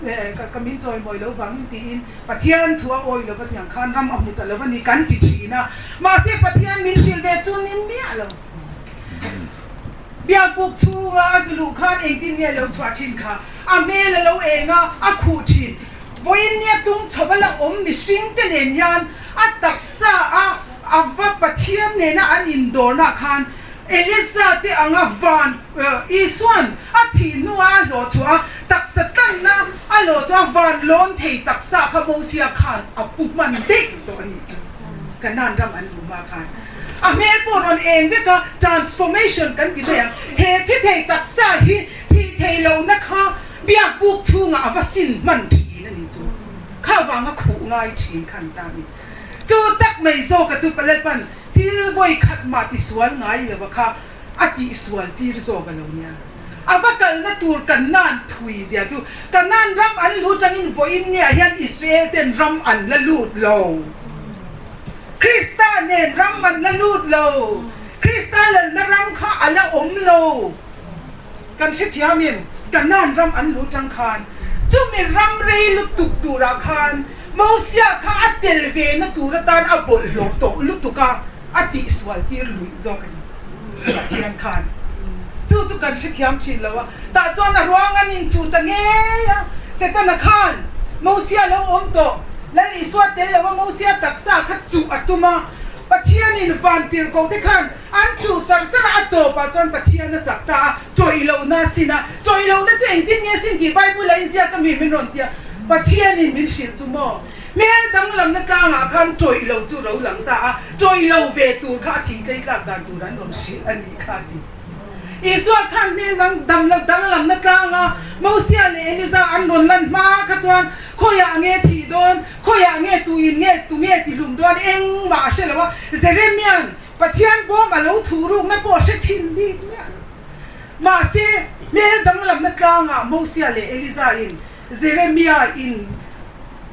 ka min chawimawi lo vangin tiin Pathian thu a awi lova tiang khan ram a hmu ta lo a ni kan ti thin a. Mahse Pathian min hrilh ve chu ni miah lo. Biakbuk chhunga a zu luh khan engtin nge lo chhuah thin kha a hmel a lo eng a, a khuh thin. Vawinia tung chhova la awm mihringte nen hian a taksa a a va Pathian nena an indawrna khan. Elisa te anga van Isuan a thih hnua a hlawh chhuah a, taksa tlanna a hlawh chhuah a, van lawn thei taksa kha Mosia khan a pu hman daih tawh a nih chu. Kanaan ram an luh hma khan a hmel pawh rawn eng vek a, transformation kan ti daih ang. He thi thei taksa hi thih theih lohna kha biak buk chhungah a va sin hman thin a nih chu. Kha vanga khuh ngai thin khan ta a ni. Chu tak mai zawka chu Lalpan Thil vawi khat mah tisual ngai lo a kha a tihsual tir zawk a lo nia. A va kalna tur Kanaan thui zia chu Kanaan ram an lu tangin vawiin nge ah hian Israel ten ram an la lut lo. Krista nen ram an la lut lo. Krista lalna ram kha a la awm lo. Kan hrethiamin Kanaan ram an lu tang khan chumi ram rei lutuk turah khan Mosia kha a tel ve na tur atan a bawlhhlawh tawh lutuk a, a tihsual tir luih zawk a ni. Pathian khan chu chu kan hrethiam thin lo a, tah chuan a ruang an inchuh ta ngei a. Setana khan Mosia lo awm tawh, Lal Isua tel lo a Mosia taksa kha chuh a tum a, Pathianin van tirhkoh te khan an chuh char char a, a tawpah chuan Pathian a chak ta a, tawih lohna a sin a, tawih lohna chu engtin nge sin tih Bible a inziak a mi min rawn ti a, Pathianin min hrilh chu maw? Hmel danglamna tlangah khan tawih lo chu ro lang ta a, tawih lo ve tur kha a thih tlei tlak dan tur an rawn hrilh a nih kha a ti. Isua khan hmel dang dam lo danglamna tlanga Mosia leh Eliza an rawn lan hma kha chuan khawiah nge thih dawn, khawiah nge tuin nge tu nge ti hlum dawn engmah a hre lo a, Jeremia'n Pathian bawm a lo thuh rukna pawh a hre chhin bik miah lo. Mahse, hmel danglamna tlangah Mosia leh Eliza-in Jeremia in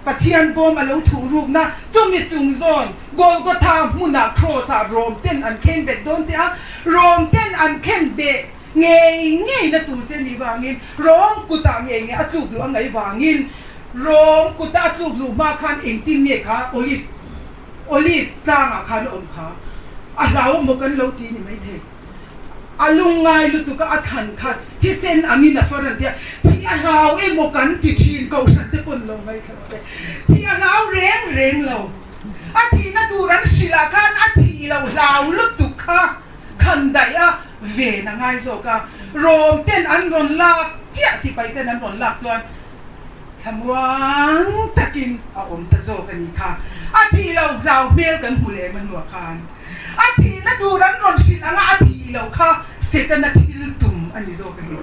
Pathian bawm a lo thuh rukna chumi chung zawn Golgotha hmunah Kraws ah Rom ten an khen bet dawn che a, Rom ten an khen beh ngei ngei na tur che nih vangin Rom kutah ngei ngei a tluk luh a ngaih vangin Rom kuta a tluk luh hma khan engtin nge kha Olive Olive tlangah khan a awm kha a hlau maw kan lo ti ni maithei. A lungngai lutuk a, a thlan kha thisen angin a far an ti a, thi a hlau emaw kan ti thin, kohhran te pawn lo ngaithla rawh se. Thi a hlau reng reng lo. A thihna tur an hrilh ah khan a thih lo hlau lutuk kha khan daih a, ven a ngai zawk a. Rawm ten an rawn lak chiah, sipai ten an rawn lak chuan thlamuang takin a awm ta zawk a ni kha. A thih lo hlau hmel kan hmu leh emaw hnuah khan. A thihna tur an rawn hrilh anga a thih loh kha Setana thil tum a ni zawk a ni.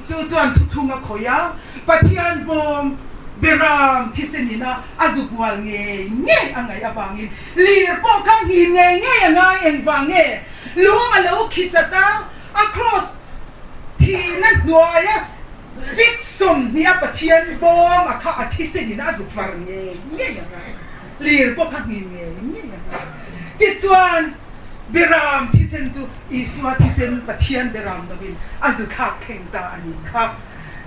Chu chuan thuthlung a khawih a, Pathian bawm Beram thisen ina a zu bual ngei ngei a ngaih avangin lir pawh kha nghin ngei ngei a ngai engvang nge lung a lo khi chat a, a kraws thihna hnuaia fit 20 a Pathian bawm a kha a thisen ina a zu far ngei ngei a ngai. Lir pawh kha nghin ngei ngei a ngai. Tichuan, Beram thisen chu Isua thisen Pathian Beram lovin a zu thlak thleng ta a nih kha.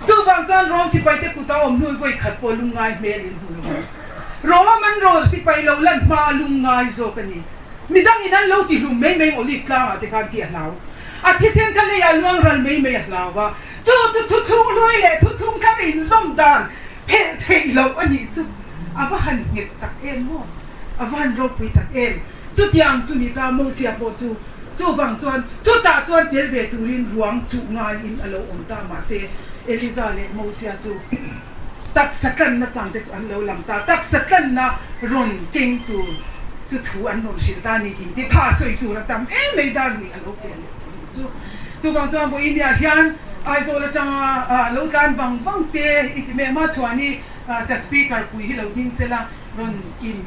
Chuvang chuan Rom sipaite kuta awm hnu vawi khat pawh lungngai hmel in hmu lo ang. Rom an rawl sipai lo lan hma a lungngai zawk a ni. Midangin an lo ti hlum mai mai Olive tlangah te khan tih a hlau. A thisen kha leiah luang ral mai mai a hlau a. Chu chu thuthlung hlui leh thuthlung thar inzawm dan Phelh theih loh a nih chu a va han nghet tak em maw? A va han ropui tak em? Chutiang chu ni ta Mosia pawh chu chuvang chuan chutah chuan tel ve turin ruang chuh ngaiin a lo awm ta. Mahse, Eliza leh Mosia chu taksa tlanna chang te chu an lo lang ta. Taksa tlanna rawn keng tur chu thu an rawn hrilh ta a ni tih te kha sawi tur a tam em mai dar nih a lo pian leh tawh nih chu. Chuvang chuan vawiin hian Aizawl atanga lo tlan vang vang te i ti mek ma chuan i ka speaker pui hi lo ding sela rawn in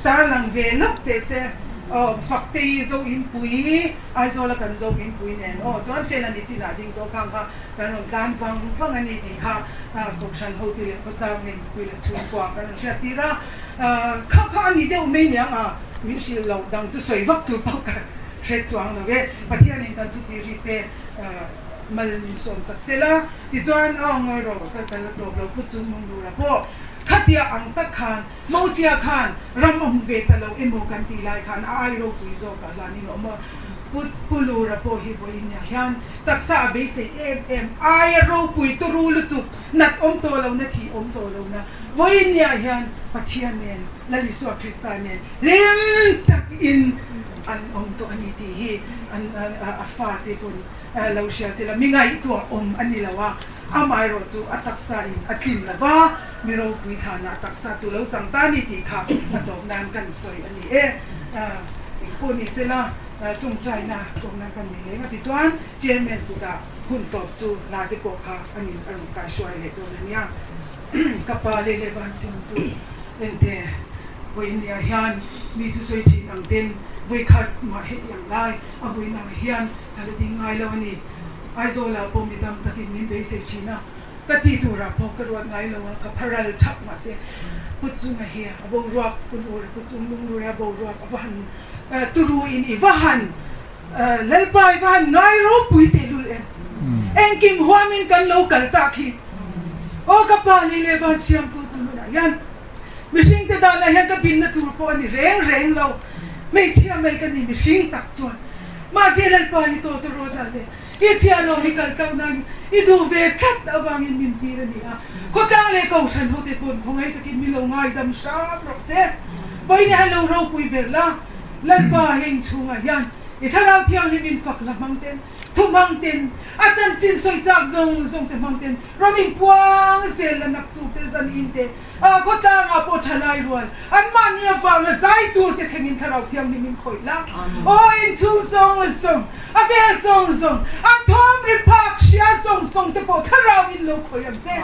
tarlang ve lawk teh se aw Faktei zo in pui Aizawl a kan zo in pui nen aw chuan fel a ni chinah ding tawh khang kha kan rawn tlan vang vang a ni tih kha kohhran ho te leh khawtlang nge mipui leh chhungkua kan rawn hriat tir a kha kha a ni deuh mai niang a min hrilh loh dang chu sawi vak tur pawh ka Hre chuang lo e, Pathianin kan thuti ri te mal min sawm sak sel a, tichuan a ngawi rawh ka kal a tawp lo put chung mung lura pawh khatia ang tak khan Mosia khan ram a hmu ve ta lo emaw kan tih lai khan a ai ropui zawk ah hlanin a awm a, Put Pu Lura pawh hi vawiin nia hian taksa a beisei em em aia ropui turu lutuk nat awm tawh lo na thih awm tawh lo na vawiin nia hian Pathian nen Lal Isua Krista nen hlim tak in. an awm tawh a ni tih hi an a fate pawn lo hria sela mi ngaihtuah awm a ni lo a, amaherawh chu a taksa in a tlin lo va, mi ropui thanah taksa chu lo chang ta a ni tih kha a tawp nan kan sawi a ni e. Engpawh ni sela tawngtaina tawp nan kan nei leng a tichuan Chairman kutah hun tawp chu hla te pawh kha a nin a rawn kaihruai leh dawn a nia. Ka pa leh leh van simtu ente vawiin ah hian mi thusawi thin ang ten vawikhat mah heti ang lai a vawiin ang hian ka la ding ngai lo a ni. Aizawl ah pawh mi tam takin min beisei thin a, ka tih turah pawh ka ruat ngai lo a, ka pharal thak mahse kut chunga hi a boruak kun ur kut chung lunglur a boruak a va han turu in i va han Lalpa i va han ngai ropui tehlul em? Engkim huamin kan lo kal tak hi. Aw ka pa lei leh van siamtu tu hmunah hian mihringte danah hian ka dinna tur pawh a ni reng reng lo. Hmeichhia mai ka ni mihring tak chuan. Mahse Lalpa i tawt a rawt ah leh i chhia lo hi kal tauh nan i duh ve tlat avangin min tir a ni a. Khawtlang leh Kohhran hote pawn khawngaih takin min lo ngaidam hram rawh se. Vawiin hian lo ropui ber la. Lalpa heng chhungah hian i Thlarau Thianghlim in fak hla hmang ten, thu hmang ten, a chanchin sawi chak zawng zawng te hmang ten rawn inpuang zel la naktuk te zan in te a khawtlangah pawh tha lai rual anmahni avanga zai tur te thlengin Thlarau Thianghlim in khawih la aw inchhung zawng zawng a vel zawng zawng an thawm ri phak hria zawng zawng te pawh Thlarau in lo khawih ang che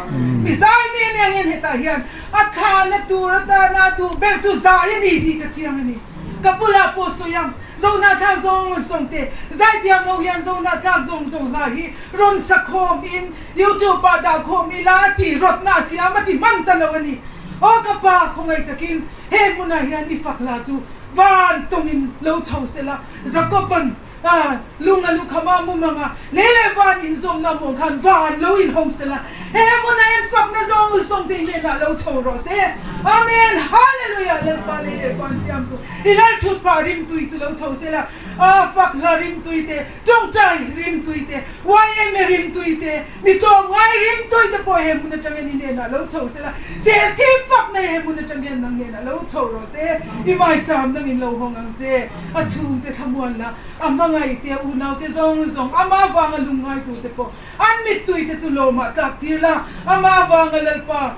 mi zai mi ania ngin hetah hian A thlahna tur atana duh ber chu zai a ni tih ka chiang a ni. Ka bulah pawh sawi ang, Zohnahthlak zawng zawng te, zaithiam ho hian Zohnahthlak zawng zawng hla hi rawn sa khawm in YouTube ah dah khawm ila a ti rawtna a siam a ti hman ta lo a ni. Aw ka pa, khawngaih takin he hmunah hian i fak hla chu van tawngin lo chho sela, Jacob-a'n A lung a lukham a mum ang a, lei leh van inzawmna hmuh khan van lo inhawng se la, he hmuna hian fakna zawng zawng te hnenah lo chho rawh se. Amen! Hallelujah! Lalpa lei leh van siamtu i lalthut pah rimtui chu lo chho se la, a fak hla rimtui te, tawngtai rimtui te, YMA rimtui te, mi tlawmngai rimtui te pawh he hmun atang hian i hnenah lo chho se la, serchhip fakna he hmun atang hian nang hnenah lo chho rawh se, i maicham nangin lo hawng ang che. A chhungte thlamuan la, a hmangaihte, a unaute zawng zawng, amah avanga lungngaitute pawh an mittuite chu lawmah tlak tir la, amah avanga Lalpa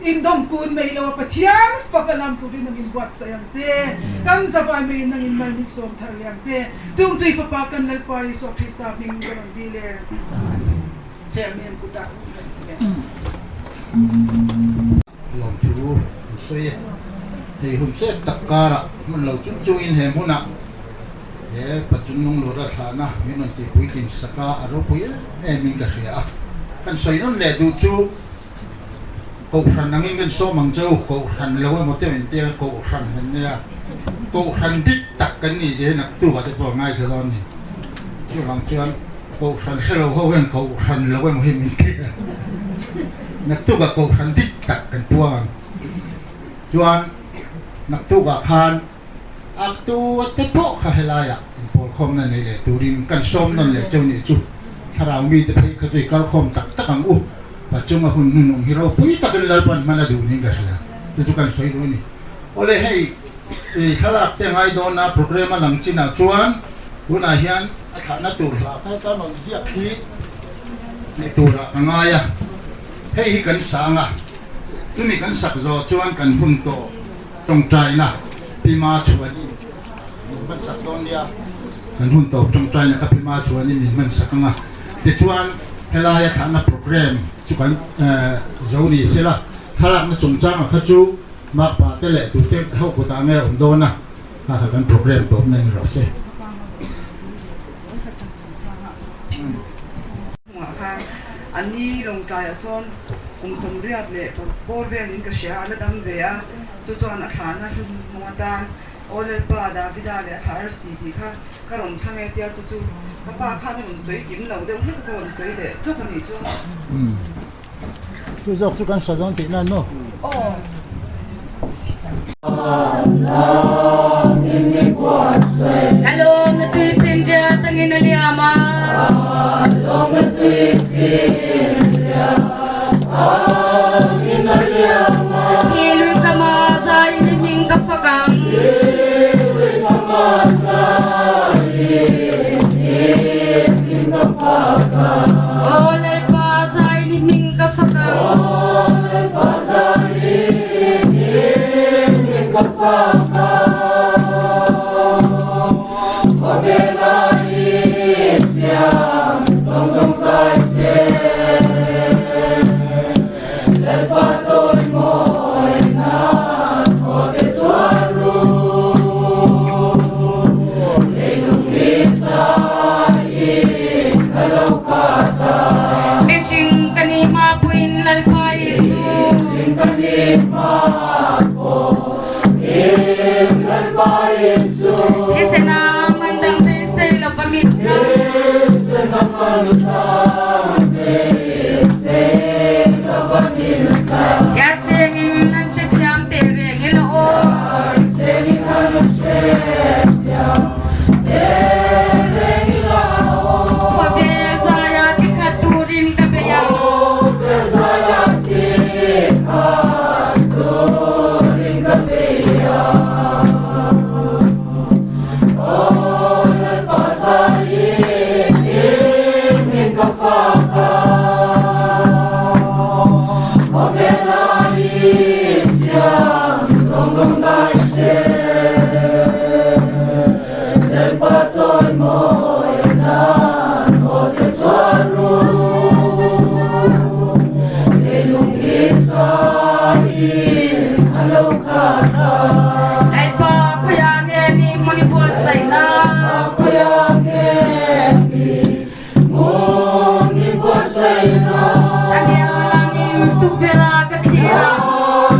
indawm kun mai lo a Pathian fak a lam turin nangin buatsaih ang che. Kan zavai maiin nangin mal min sawm thar leh ang che. Chung chui Fapa kan Lalpa Isua Krista hming ka rawn dil e. Chairman kutah kan ti e. Lawmthu an sawi e. Hei hun sep tak karah hmun lo chung chungin he hmunah he Pachung Lunglura thlahna min rawn tih puitlin sak a, a ropui em em in ka hria a. Kan sawi nawn leh duh chu Kohhran angin kan sawm ang che u, Kohhran lo emaw te min tia Kohhran kan nia, Kohhran dik tak kan nih zia hi naktuk ah te pawh a ngaithla dawn a ni. Chuvang chuan Kohhran hre lo ho hian Kohhran lo emaw hi min ti a, naktuk ah Kohhran dik tak kan puang ang. Chuan naktuk ah khan Aktu a te pawh kha helaiah inpawlkhawmna nei leh turin kan sawm nawn leh cheu nih chu thlarau mite phei kha chu i kalkhawm tak tak ang u. Pachunga hun nun awm hi ropui takin Lalpan hman a duh niin ka hria. Chu chu kan sawi duh a ni. Awle hei i thlalak te ngai dawn a programme a lang chinah chuan tunah hian a thlahna tur hla kha ka rawn ziak hi ni turah ka ngai a. Hei hi kan sa ang a, chumi kan sak zawh chuan kan hun tawh. Tawngtaina Pi Ma Chhuanin min hman sak dawn nia. Kan hun tawp tawngtaina kha Pi Ma Chhuanin min hman sak ang a. Tichuan helaia thlahna programme chu kan zo ni se la, thlalakna chungchanga kha chu makpa te leh tute ho kutah nge awm dawn a, kha kha kan programme tawpna ni rawh se. Hmuhah khan a ni lawngtlaiah sawn kum 80 leh bawr velin ka hria a la dam ve a, chu chuan a thlahna hlum hmung atan Aw Lalpa, Davida leh a thlah arsi tih kha ka rawn thlang e tia chu chu ka pa khan a rawn sawi kim lo deuh hlek a ka rawn sawi leh chawk a nih chu. Chu zawk chu kan sa dawn tih nan maw? Aw. Aw Lalpa zai ni hming ka fak ang. Aw Lalpa zai ni hming ka fak ang. Khawvela i siam zawng zawng zai se. Lalpa chawi mawi nan aw te chuan ru. Leilung hi zaiin a lo khat a. Mihring ka ni hma pawhin Lalpa Isu. Mihring ka ni hma pawhin Lalpa Isu. Thisen a man dang beisei lova min tlang. Thisen a man dang beisei lova min tlang. Chhia sengin an hre thiam teh reng ila aw. Chhia sengin an hre thiam teh reng ila aw. Khawvel zaia tikhat turin ka bei ang. Khawvel zaia tikhat turin ka bei ang. Aw Lalpa zaiin min ka fak a. Khawvel a i siam zawng zawng zai se. Lalpa chawi mawi nan aw te chuan ru. Leilung hi zaiin a lo khat a. Lalpa khawiah nge ni hmun i buatsaihna? Khawiah nge ni hmun i buatsaihna? A hniang langin tukverh ah ka thlir a. A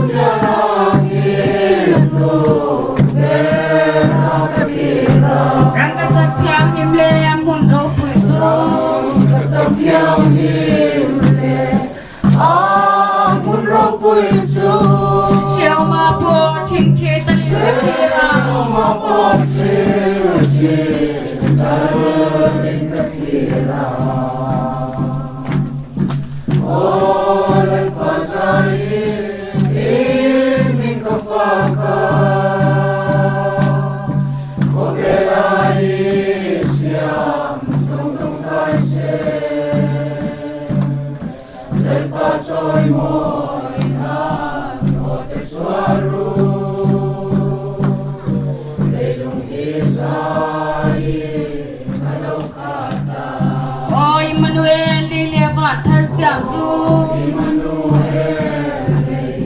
hniang langin tukverh ah ka thlir a. Rangkachak thianghlim leh a hmun ropui chu. Rangkachak thianghlim leh A hmun ropui chu. Hriauma pawh thingthi talin ka thlir a. Hriauma pawh thingthi talin ka thlir a. Aw Lalpa zaiin i min ka fak a. Khawvel a i siam zawng zawng zai se. Lalpa chawi mawi nan aw te chuan ru. Leilung hi zaiin a lo khat a. Aw Immanuel lei leh van thar siam chu. Immanuel lei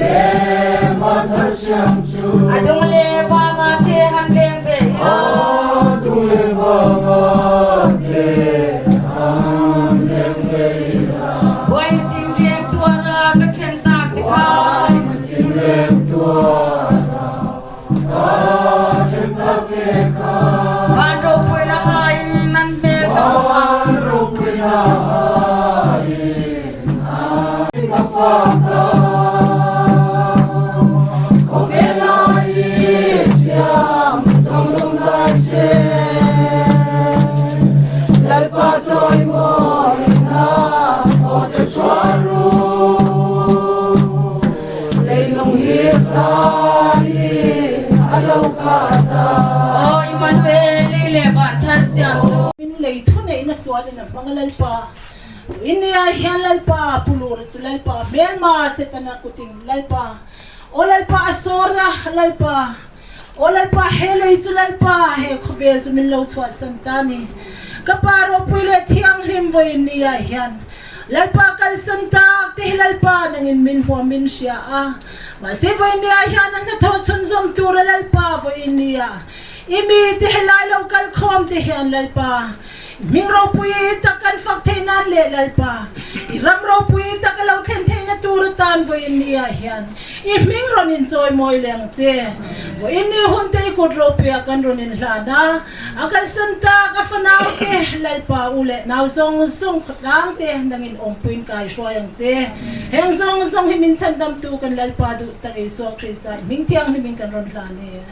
leh van thar siam chu. A dung leh vanga te han leng ve ila. A dung leh vanga te han leng ve ila. Uaina tinreng tuara ka then tak te kha. Uaina tinreng tuara ka then tak te kha. Van ropui la hain an hmel ka hmu a. Van ropui la hain an ka fak a. Khawvel a i siam zawng zawng zai se. Lalpa chawi mawina aw te chhuah ru. Leilung hi zaiin a lo khat a. Aw Immanuel, lei leh van thar siam chu. Min lei thuneihna sualin a hmang a Lalpa. Tuinia hian Lalpa, Pu Lura chu Lalpa, hmelma Setana kutin Lalpa, Aw Lalpa a sawr a, Lalpa, Aw Lalpa he lei chu Lalpa, he khawvel chu min lo chhuahsan ta ni. Ka Pa ropui leh thianghlim vawiin ni ah hian Lalpa kalsan tak te hi Lalpa nangin min hmuam min hria a, mahse vawiin ni ah hian a hnathawh chhunzawm tura Lalpa vawiin ni ah i mi te helai lo kal khawm te hian Lalpa Hming ropui tak kan fak theih nan leh Lalpa, i ram ropui tak a lo thlen theihna tur atan vawiin ni ah hian i hming rawn inchawi mawi leh ang che. Vawiin ni hun te i kut ropuiah kan rawn inhlan a, a kalsan tak a fanau te, Lalpa u leh nau zawng zawng khawtlang te nangin awmpuiin kai hruai ang che. Heng zawng zawng hi min chhandamtu kan Lalpa duh tak Isua Krista i hming thianghlimin kan rawn hlan e.